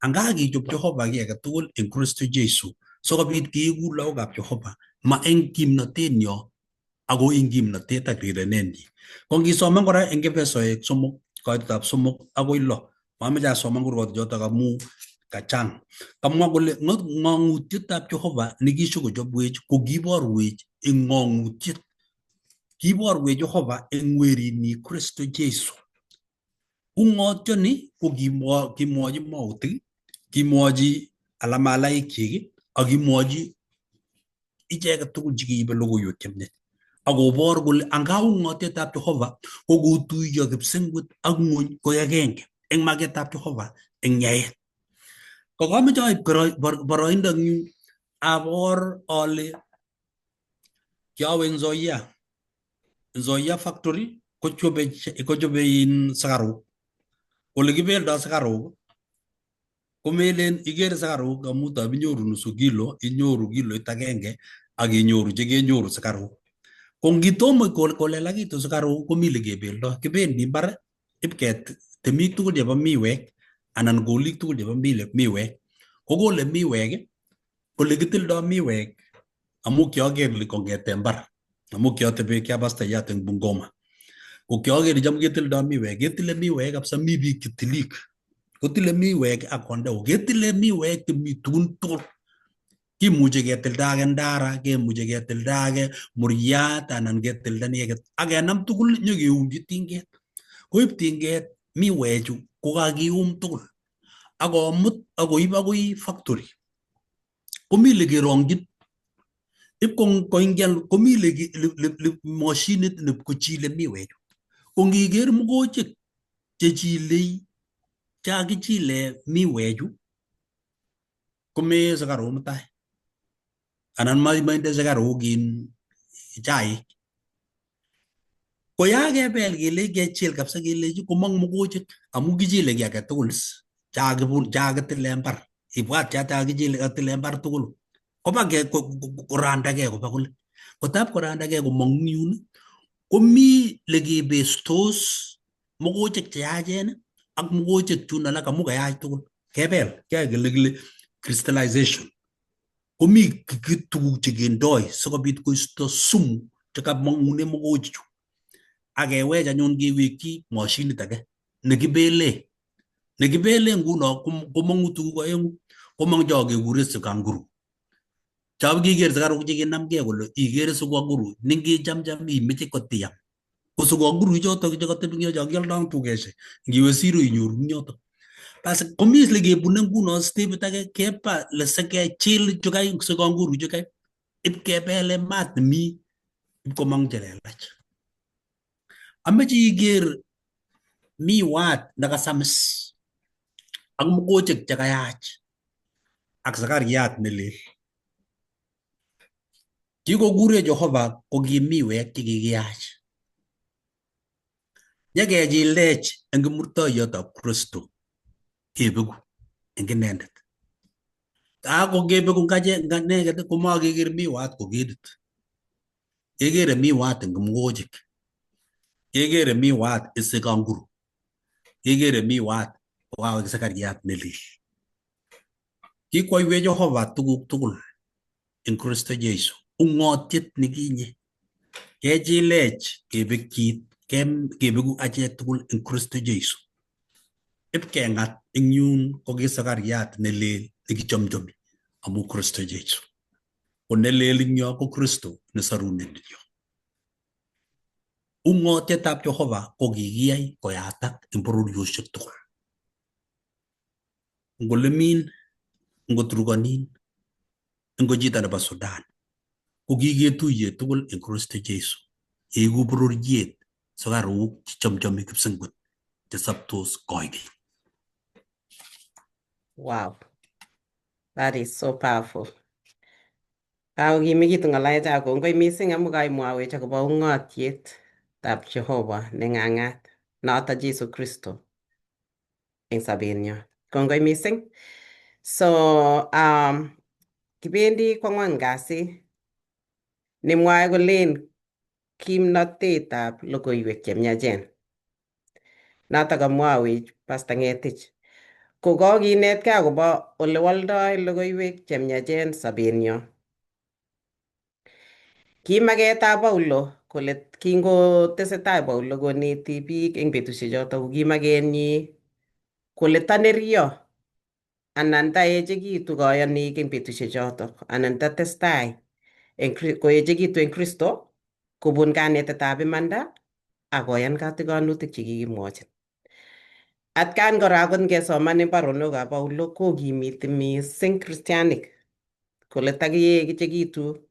Anga kichob Jehova kiy age tugul eng Kristo Jesu sikobit kiiku lagokab Jehova ma eng kimnotenyo ako eng kimnotet ak rirenenyi. Ko ngisoman kora eng Efesoek 3 koitetab 3 akoi 6 mameche asoman kurgotik chotok amu kachang. Kamwa kole ng'ong'utietab Jehova nekisikochobwech ko kiborwech eng ng'ong'utiet. Kiborwech Jehova eng werinyi Kristo Jesu. Ung'otioni ko kimwochi mautik, kimwochi alamalaikchik ak kimwochi icheket tugul chekiibe logoiwek chemiach. Akobor kole anga ung'otietab Jehova ko kotuiyo kipsengwet ak ng'wony ko agenge eng maketab Jehova eng yaet. Kokameche aib boroindo eng yu abor ale kiawe Nzoia. Nzoia factory kochobe in sukaruk. Ole kibeldoi sukaruk komelen ikere sukaruk amu tab inyoru nusu kilo, inyoru kiloit agenge ak inyoru chekenyoru sukaruk. Ko ngitomo kolelakitu sukaruk komi lekebeldoi. Kibendi mbar ipket temik tugul chebo miwek anan kolik tugul chebo miwek. Kokole miwek kole kitildoi miwek amu kioker kongete mbar amu kiatebe kiabastayat eng Bungoma. Ko kioker cham ketildoi miwek, ketile miwek kabisa mi biik chetilik. Kotile miwek ak konde ketile miwek chemi tugun tugul. Kimuche ketilda age ndara, kemuche ketilda age muriat anan ketilda ni age ak kenam tugul nyokeumchi tinget. Koib tinget miwechu kokakium tugul ak komut ak koib akoi factory. Komi lekerongchin ip koingian komi le mashinit nepkochile miwechu. Ko ngiker mogochek chechilei chekakichile miwechu komee sukaruk mutai anan mainde sukaruk in chaik. Ko yakebel kelech kechil kabisa kelechi komong mogochek amu kichile kiy age tugul chakakitile mbar. Ibwat chakakichile katile mbar tugul. Koba korandagei koba kole. Kotab korandagei komong yun komi lekebestos mogochek cheyachen ak mogochek chun alak amu kayach tugul. Kebel, keyai kele kile crystallization. Komi tuguk chekindoi sikobit koisto sumu chekamong'une mogochechu. Ak kewech anyun kewekchi mashinit age nekibele. Nekibele nguno komong'u tuguk oeng'u. Komong cho kekure sukanguru. Chab kiker sukaruk chekinamgei kole ikere sukanguru ningichamcham imeche kotiam. Ko sukanguru chotok chekatebi eng yo cho kioldo eng dukeshek. Ngiwe siro inyoru eng yotok. Basi komi le kebune nguno stepit age keba le sikechil chukai sukanguru chukai ipkebele maat nemi ipkomong chelelach. Ameche iker miwat nekasamis ak mokochek chekayach ak sakariat nelel. Kikokure Jehova ko ki miwek chekikiyach. Nyekechilech eng kimurtoiyotab Kristo kebeku eng inendet. Ako kebeku nganeket komakeker miwat ko ketit. Kekere miwat eng kimwochik. Kekere miwat isikanguru. Kekere miwat kokawek sakariat nelel. Kikwoiwech Jehova tuguk tugul eng Kristo Jesu. Ung'otiet nekinye. Kechilech kebekchit kebeku achek tugul eng Kristo Jesu. Ipkeng'at eng yun ko ki sakariat nelel nekichomchomi amu Kristo Jesu. Ko nelel eng yo ko Kristo nesorunenyo. Ung'otietab Jehova ko kikiyai koyatak eng bororiosiek tugul. Ngo Lemin, ngo Turkanin, ngo chito nebo Sudan, ko kiketuiye tugul eng Kristo Jesu. Yeeku bororiet sukaruk chechomchomi kipsengwet chesoptos koikeny. Wow. That is so powerful. Kakokimekitu ng'alechab kongoi mising amu kaimwawech akobo ung'otietab Jehova neng'ang'at noto Jesu Kristo eng sobenyo. Kongoi mising. So kibendi kwang'wan kasi nemwae kolen kimnotetab logoiwek chemiachen. Noto kamwawech Pastor Ngetich. Ko kokinetkei akobo olewoldoi logoiwek chemiachen sobenyo. Kimaketab Paulo kole kingotesetai Paulo koneti biik eng betusiek choto ko kimakenyi kole tanerio anan taechekitu koyonik eng betusiek choto anan tatestai eng koechekitu eng Kristo kobun kanetetab imanda ak koyan katikonutik chekikimwochin. Atkan kora akot ngesoman eng baronokab Paulo kokimiti mising Kristianik kole takiyechekitu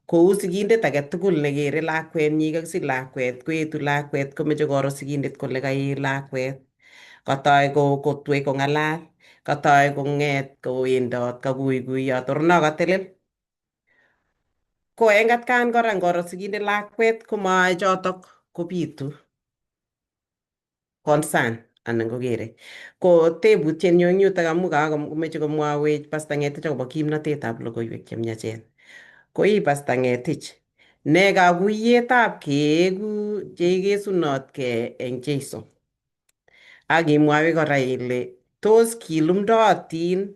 kou sigindet age tugul nekere lakwenyi kakisich lakwet koetu lakwet komeche koro sigindet kole kaet lakwet katoi kotwei kong'alal katoi kong'et kowendot kakuikuiyot orno katelel ko eng atkan kora ngoro sigindet lakwet komae chotok kobitu concern anan kokere ko tebutiet nyu eng yutok amu kakomeche komwawech Pastor Ngetich akobo kimnotetab logoiwek chemiachen ko ii Pastor Ngetich ne kakuiyetab keeku cheikesunotkei eng Jesu ak imwawech kora ile tos kilumdootin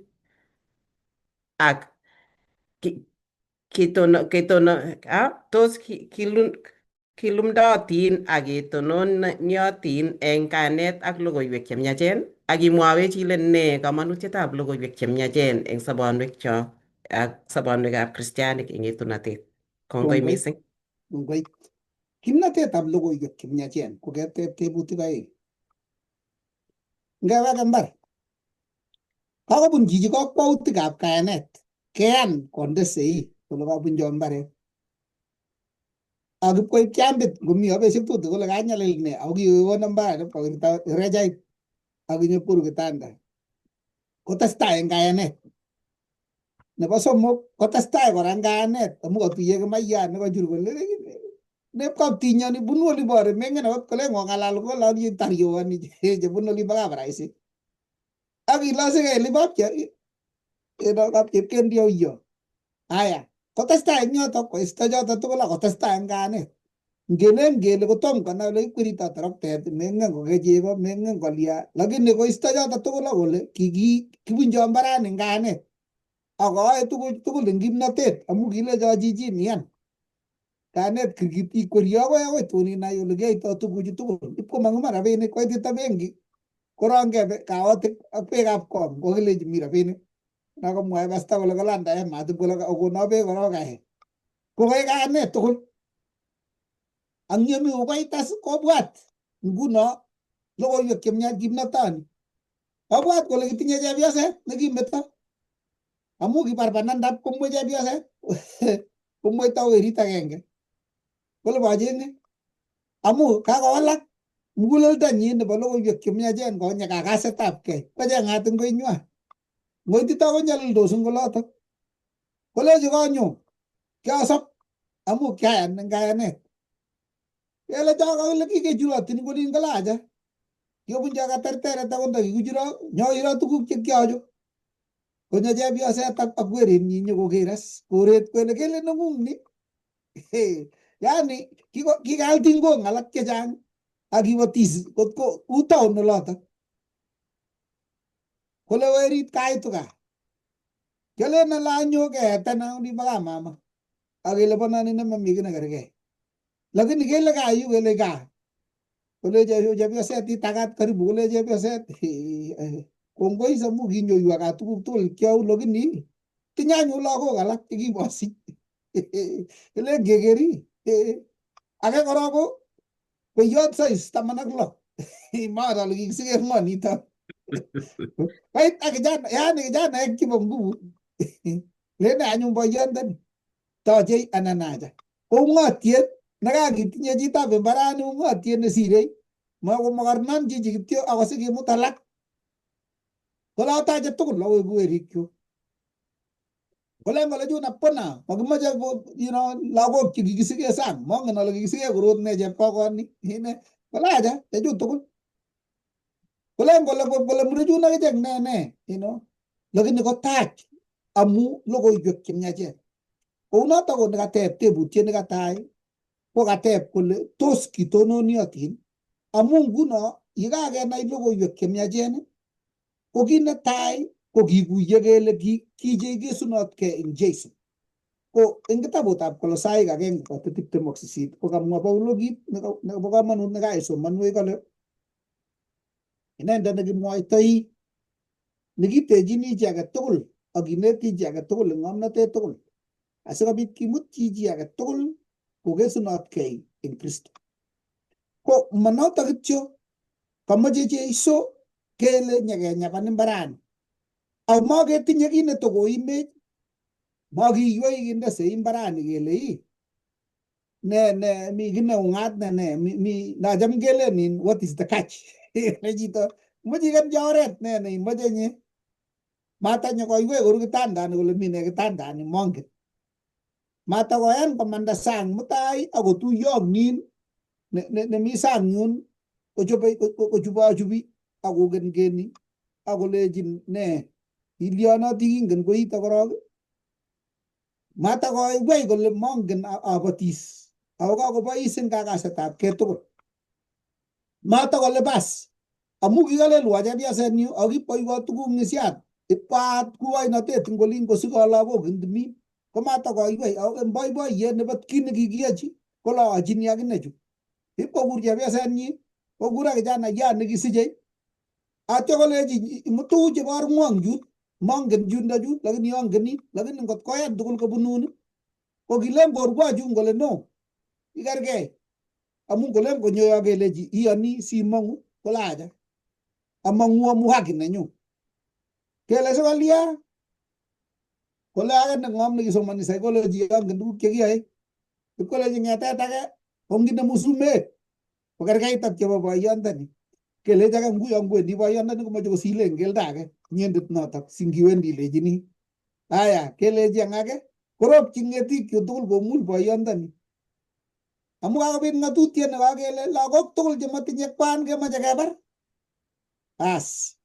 ak ketono ketono tos kilumdootin ak ketononiotin eng kayanet ak logoiwek chemiachen ak imwawech ile ne kamanutietab logoiwek chemiachen eng sobonwekchok ak sobonwekab Kristianik eng etunotet. Kongoi mising. Kongoi. Kimnatetab logoiwek chemiachen ko keteb tebutik aeng. Ngewek mbar kakobun chichi kakwautikab kayanet keyan konde sei kole kabunjo mbaret ak ipkoib chambit ngomi abesiek tuten kole kanyalil ne ako kiwon mbaret ipkowirta rechait ak inyokoru kitanda kotestai eng kayanet. Nebo somok kotestai kora eng kayanet amu katuiye kimayat nekachur kole nep kaptinyoni bunu olibore mengen akot kole ngong'alal kole taryowoni chebunu olimbo Kabaraisit ak ilosekei olibopche kapchepkendio yo. Aya kotestai eng yotok koisto choto tugul ak kotestai eng kayanet. Ngelen kele kotom konai ole kikwerito toroktet mengen kokee chego mengen kolia lakini koisto choto tugul ak kole kibunjo mbarani eng kayanet ak oyoe tuguk tugul eng kimnotet amu kilecho chichin iyan kayanet ikweri akoi akoi tun inai ole kiyoito tuguchu tugul ipkomong iman rabinik koitita benki korongke kaotik ak beekab kong kokilenji mi rabinik. Nakomwoe pasta kole kolanda emat kole okono beek korok ae. Kokoek kayanet tugul. Ang yemi kokoitas kobwat nguno logoiwek chemiach kimnotoni. Kobwat kole kitinye chepyoset nekimeto. Amu kibarbanandap komwe chepyoset komweito werit agenge. Kole bachenge. Amu kakowalak muguleldonyin nebo logoiwek chemiachen konye kakasetabkei kocheng'at eng koinywa. Ngoitito konyalildos eng olotok. Kolechi konyo kiasop amu kiayan eng kayanet. Kele cho kole kikechurotin kolin kole acha. Kiobuncho katerteret akot ndakikuchuro nyoiro tuguk che kiocho. Konyo chepyoset ak werinyi nyokoker as koret kole kele neng'ung ni. Yani kikaal tingong alak chechang ak kibotis kotko u town olotok. Kole werit kaitu gaa. Kiolen ale anyo keetena olimbo kamama. Ak kele bononi nemami kiy nekerkei. Lakini kele gaa yu kele gaa. Kole chepyoset itakat karibu kole chepyoset kongoi amu kinyoiwa gaa tuguk tugul kiau lakini tinye anyun lagok alak chekibosich. Kelen kekeri. Age korok ko kweyot size 16. Mangen ale kikisike ng'o nito. Kait ak kijana, yani kijanaek chebo nguvu. Lene anyun boyondoni tochei anan acha. Ko ung'otiet nekakitinye chitab imbarani ung'otiet nesirei. Makomokornon chichi kityo akose kimut alak. Kole atache tugul aweku werikyuk. Kolen kole chun hapana, makimoche lagok chekikisike sang. Mongen ale kikisike korot ne chepkokoni. Kole acha chechu tugul. Kolen kole kole murechun akichek ne ne. Lakini kotach amu logoiwek chemiachen. Kounotok ko nekateb tebutiet nekatai ko kateb kole tos kitononiotin amu nguno yekakenai logoiwek chemiachen ko kit netai ko kikuye kele kichekesunotkei eng Jesu. Ko eng kitabutab Kolosaik 1:28 ko kamwa Paulo kit nebo komonut nekaisomanwech kole inendet nekimwoitoi nekitechini chi age tugul ak kineti chi age tugul eng ng'omnotet tugul asikobit kimut chi age tugul kokesunotkei eng Kristo. Ko manotok kityo kamoche Jeiso kele nyekenyapan imbarani. Ak maketinye kit netokoimech makiywei kinde sei imbarani kele ii ne mi kit neung'at ne ne mi nacham kelen in what is the catch. Ne chito moche ikenji oret ne neimoche nye matanyo koiwei koru kitandani kole mi ne kitandani mongen. Matakoyan komanda sang mutai akotuiyo ak nin nemi sang yun kochobe kochubochubi akokenkeni akolechin ne ilionot ikingen koito korok. Matakoiwei kole mongen abotis ako kakobois eng kakasetabkei tugul. Matakole bas amu kikalelwa chepyoset nyu ak kiboiwo tuguk ng'isiat ipaat kuoinotet eng olin kosiko lagok eng timin komatakoiwei ako eng boiboiyet nebo kit nekikiyochi koloachini akine chu. Ipkokur chepyosenyi kokur ak kijanaiyat nekisichei atyo kolechi imutu chebo ng'wong chut mongen chundo chut lakini angeni lakini ngot koyan tugul kobunun ko kilen korwo chun kole no ikerkei amu kolen konyoyo kelechi iyoni simong'u kole acha among'u amu haki nenyu. Kele sikolia kole ake neng'om nekisomoni psychology angen tuguk chekiyoe ipkolechi ng'etet ake onginemu sumek kokerkeit ak chebo boyondoni. Kelechi ake nguyo ngwendi boyondoni komoche kosilen keldo ake inyendet notok singiwendi ilechini. Aya kelechi ang ake koropchi ng'etik chu tugul komul boyondoni. Amu kakobit ng'atutiet nekakele lagok tugul chemotinye kwan kemoche kebar. As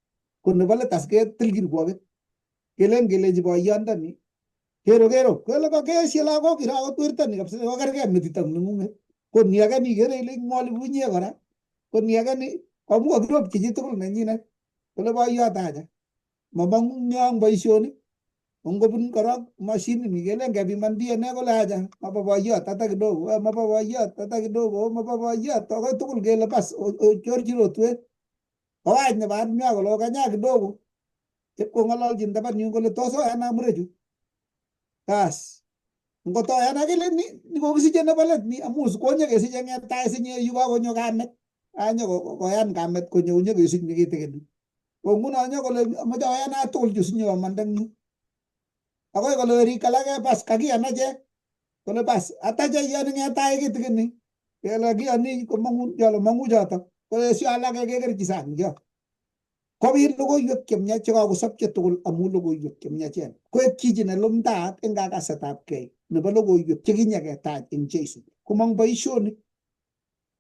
ko nebo let as ketil kirwoket. Kelen kelechi boyondoni kero kero kele kakeshe lagok iro akot wertoni kabisa kokerkei metit ak neng'ung'et. Ko ni ake nikere ile ng'oli bunyek kora. Ko ni ake ni amu kakiropchi chitugul nenyinet. Kole boyot acha. Mamang'u eng boisionik. Ongobun korok mashinit ni kelen kepiman DNA kole acha mabo boyot hata kidogo mabo boyot hata kidogo mabo boyot akoi tugul kele bas ochorchi rotwet. Kowach nebo armia kole okanya kidogo. Ipkong'ololchin taban yun kole tos oyana murechu. Bas. Ngot oyana kele ni ni kokisiche nebo let ni amu konye kesiche ng'etai sinye yu kakonyo kamet. Anyo koyan kamet konyo konyo kesich nikitigin. Ko nguno nyo kole amoche oyana tugul chu sinyo omanda eng yu. Akoi kole werik alake bas kakiyan achek. Kole bas ata che iyoni ng'etai kitigin ni. Kele kiyoni komong'u cholo mong'u chotok. Koesio alake kekerchi sang cho. Kobit logoiwek chemiach chekakosopcho tugul amu logoiwek chemiachen. Koek chichi ne lumdaat eng kakasetabkei nebo logoiwek chekinyeketach eng Jesu. Komong boisionik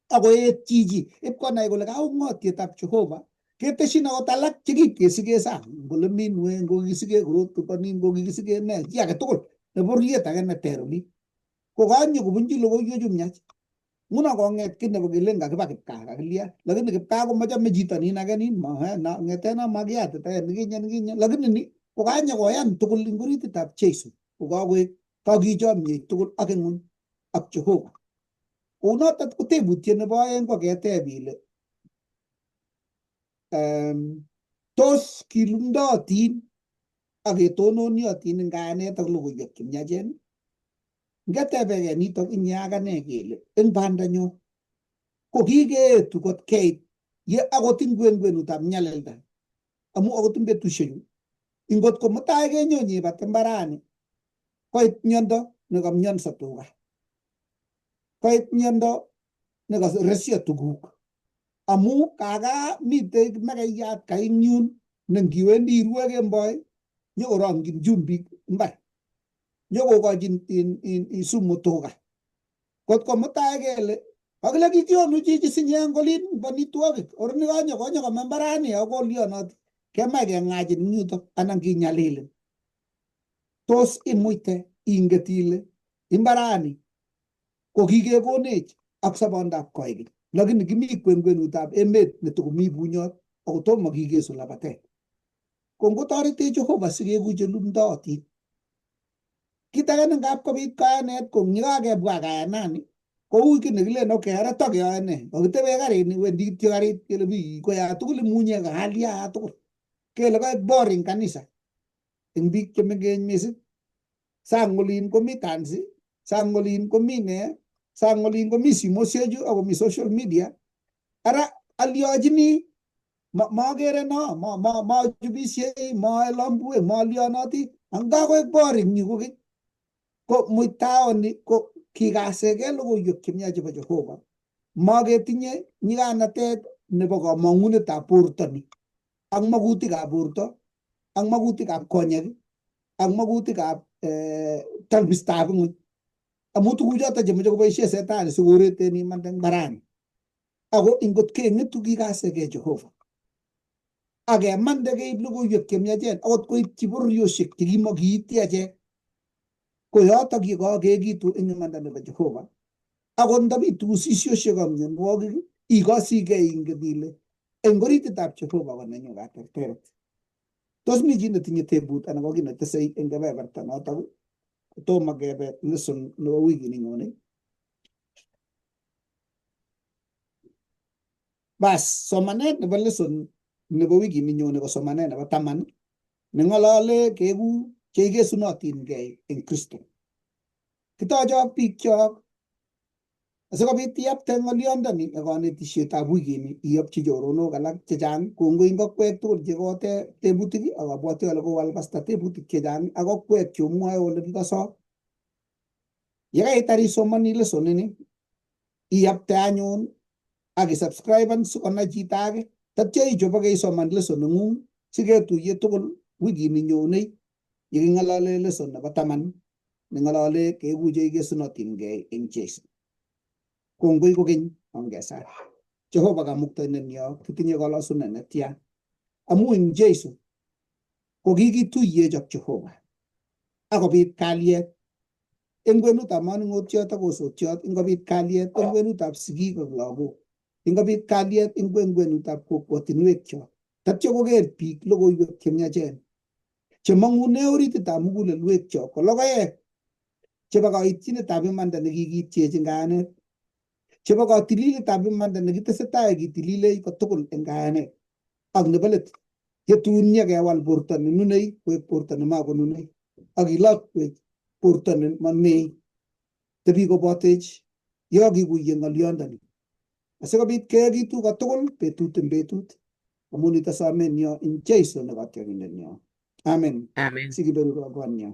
akoet chichi ipkonai kole kaung'otietab Jehova keteshin akot alak chekipkesike sang ngole minwe ngokikisike korot ngokikisike ne chi age tugul ne bororiet age neter oli ko kanyo kobunchi logoiwechu miach. Nguno kong'et kiy nebo kelen kakiba kipkaa kakilya lakini kipkaa komochome chito nin age nin ng'eten no makiyatita nikinye nikinye lakini ni ko kanyo koyan tugul eng orititab Jesu ko kakoek kakichomyech tugul ak ing'uny ak Jehova. Kounotet ko tebutiet nebo oeng ko keteb ile tos kilumdootin ak ketononiotin eng kayanet ak logoiwek chemiachen? Ngetebekei nitok inye ak ane kele eng bandanyo ko kikeetu kot keit ye akot ing kwenkwenutab nyalilda amu akot ing betusiechu ingot ko mutai kenyo nyibat mbarani koit miondo nekamionso tuga koit miondo nekaresio tuguk amu kaka mitei mekeyat kaing yun ne ngiwendi irue kemboi nyokorongchin chumbik mbar nyokokochin sumu tuga. Kot ko mutai kele kakile kikionu chichi sinye eng olin amitwogik or nikanyo konyo kome mbarani akolionot kemach keng'achin eng yutok anan kinyalilin. Tos imuite inget ile imbarani ko kikekonech ak sobondab koikeny lakini kimi kwenkwenutab emet netokomi bunyot ako tomo kikesu labatet. Ko ngotoretech Jehova sikeku chelumdootin. Kit age nengap kobit kayanet ko yekakebwa kayanani kou kit nekilen okay ara tokeyoe ne kakitebe karit ni wendi kityo karit kele bi koya tugul imunye kahalya tugul kele koek boring kanisa eng biik chemengech mising. Sang olin komi tansi, sang olin komi ne, sang olin komi simosiechu akomi social media. Ara alyochini makere no machubisiei maae lambwek malionoti anga koek boring yu kokeny. Ko muitaoni ko kikaseke logoiwek chemiach chebo Jehova. Maketinye nyiganatet nebo kamang'unetab borto ni ak magutikab borto ak magutikab konyek ak magutikab talbistab ng'uny amu tuguchoto chemoche koboisie setani sikoreten imanda eng mbarani. Ako ingot keng'etu kikaseke Jehova ak kemande keib logoiwek chemiachen akot koityi bororiosiek chekimokiiti achek ko yotok ye kakekitu eng imanda nebo Jehova. Akot ndabitu usisiosiek ak mionwogik ikosikei ingen ile eng orititab Jehova ko nenyu katerteret. Tos mi chi netinye tebut anan ko kiy netesei eng kebeberta notok kotomo kebe lesson nebo wikini nyone? Bas, somanet nebo lesson nebo wikini nyone ko somanet nebo 10 neng'olole keku cheikesunotinkei eng Kristo. Kitochok biikchok asikobit iyapte ng'olyondoni ak kanetisietab wikini iyopchi choronok alak chechang kongoi eng okwek tugul chekote tebutik ak abwoti ale kowal pasta tebutik chechang ak okwek chomwoe ole kikoso. Yekaitar isomoni lesson ini iyapte anyun ak isubscriben sikonai chito age tatyo ichoboke isoman lesson neng'ung siketuiye tugul wikini nyone yeking'olole lesson nebo 10 neng'olole keku cheikesunotinkei eng Jesu. Kongoi kokeny ongesar. Jehova Kamuktaindenyo kitinye kolosunet netya amu eng Jesu ko kikituiyech ak Jehova akobit kalyet eng kwenutab manung'otiot ak osotiot, ingobit kalyet eng kwenutab sigik ak lagok, ingobit kalyet eng kwenutab kokwotinwekchok. Tatyo koker biik logoiwek chemiachen chemong'une orititab mugulelwekchok ko logoek chebo kaityinetab imanda nekikiitchech eng kayanet, chebo katililetab imanda nekitesetai kitililei kotugul eng kayanet. Ak nebo let Yetun nyekewal borto nenunei koek borto nemakonunei ak kilokwech borto nemamei. Tebi kobotech yo kikuye ng'olyondoni asikobit keekitu kotugul betut eng betut amu nito somenyo eng Jeiso ne kotyokindenyo. Amen. Amen. Sikiberurokwanyo.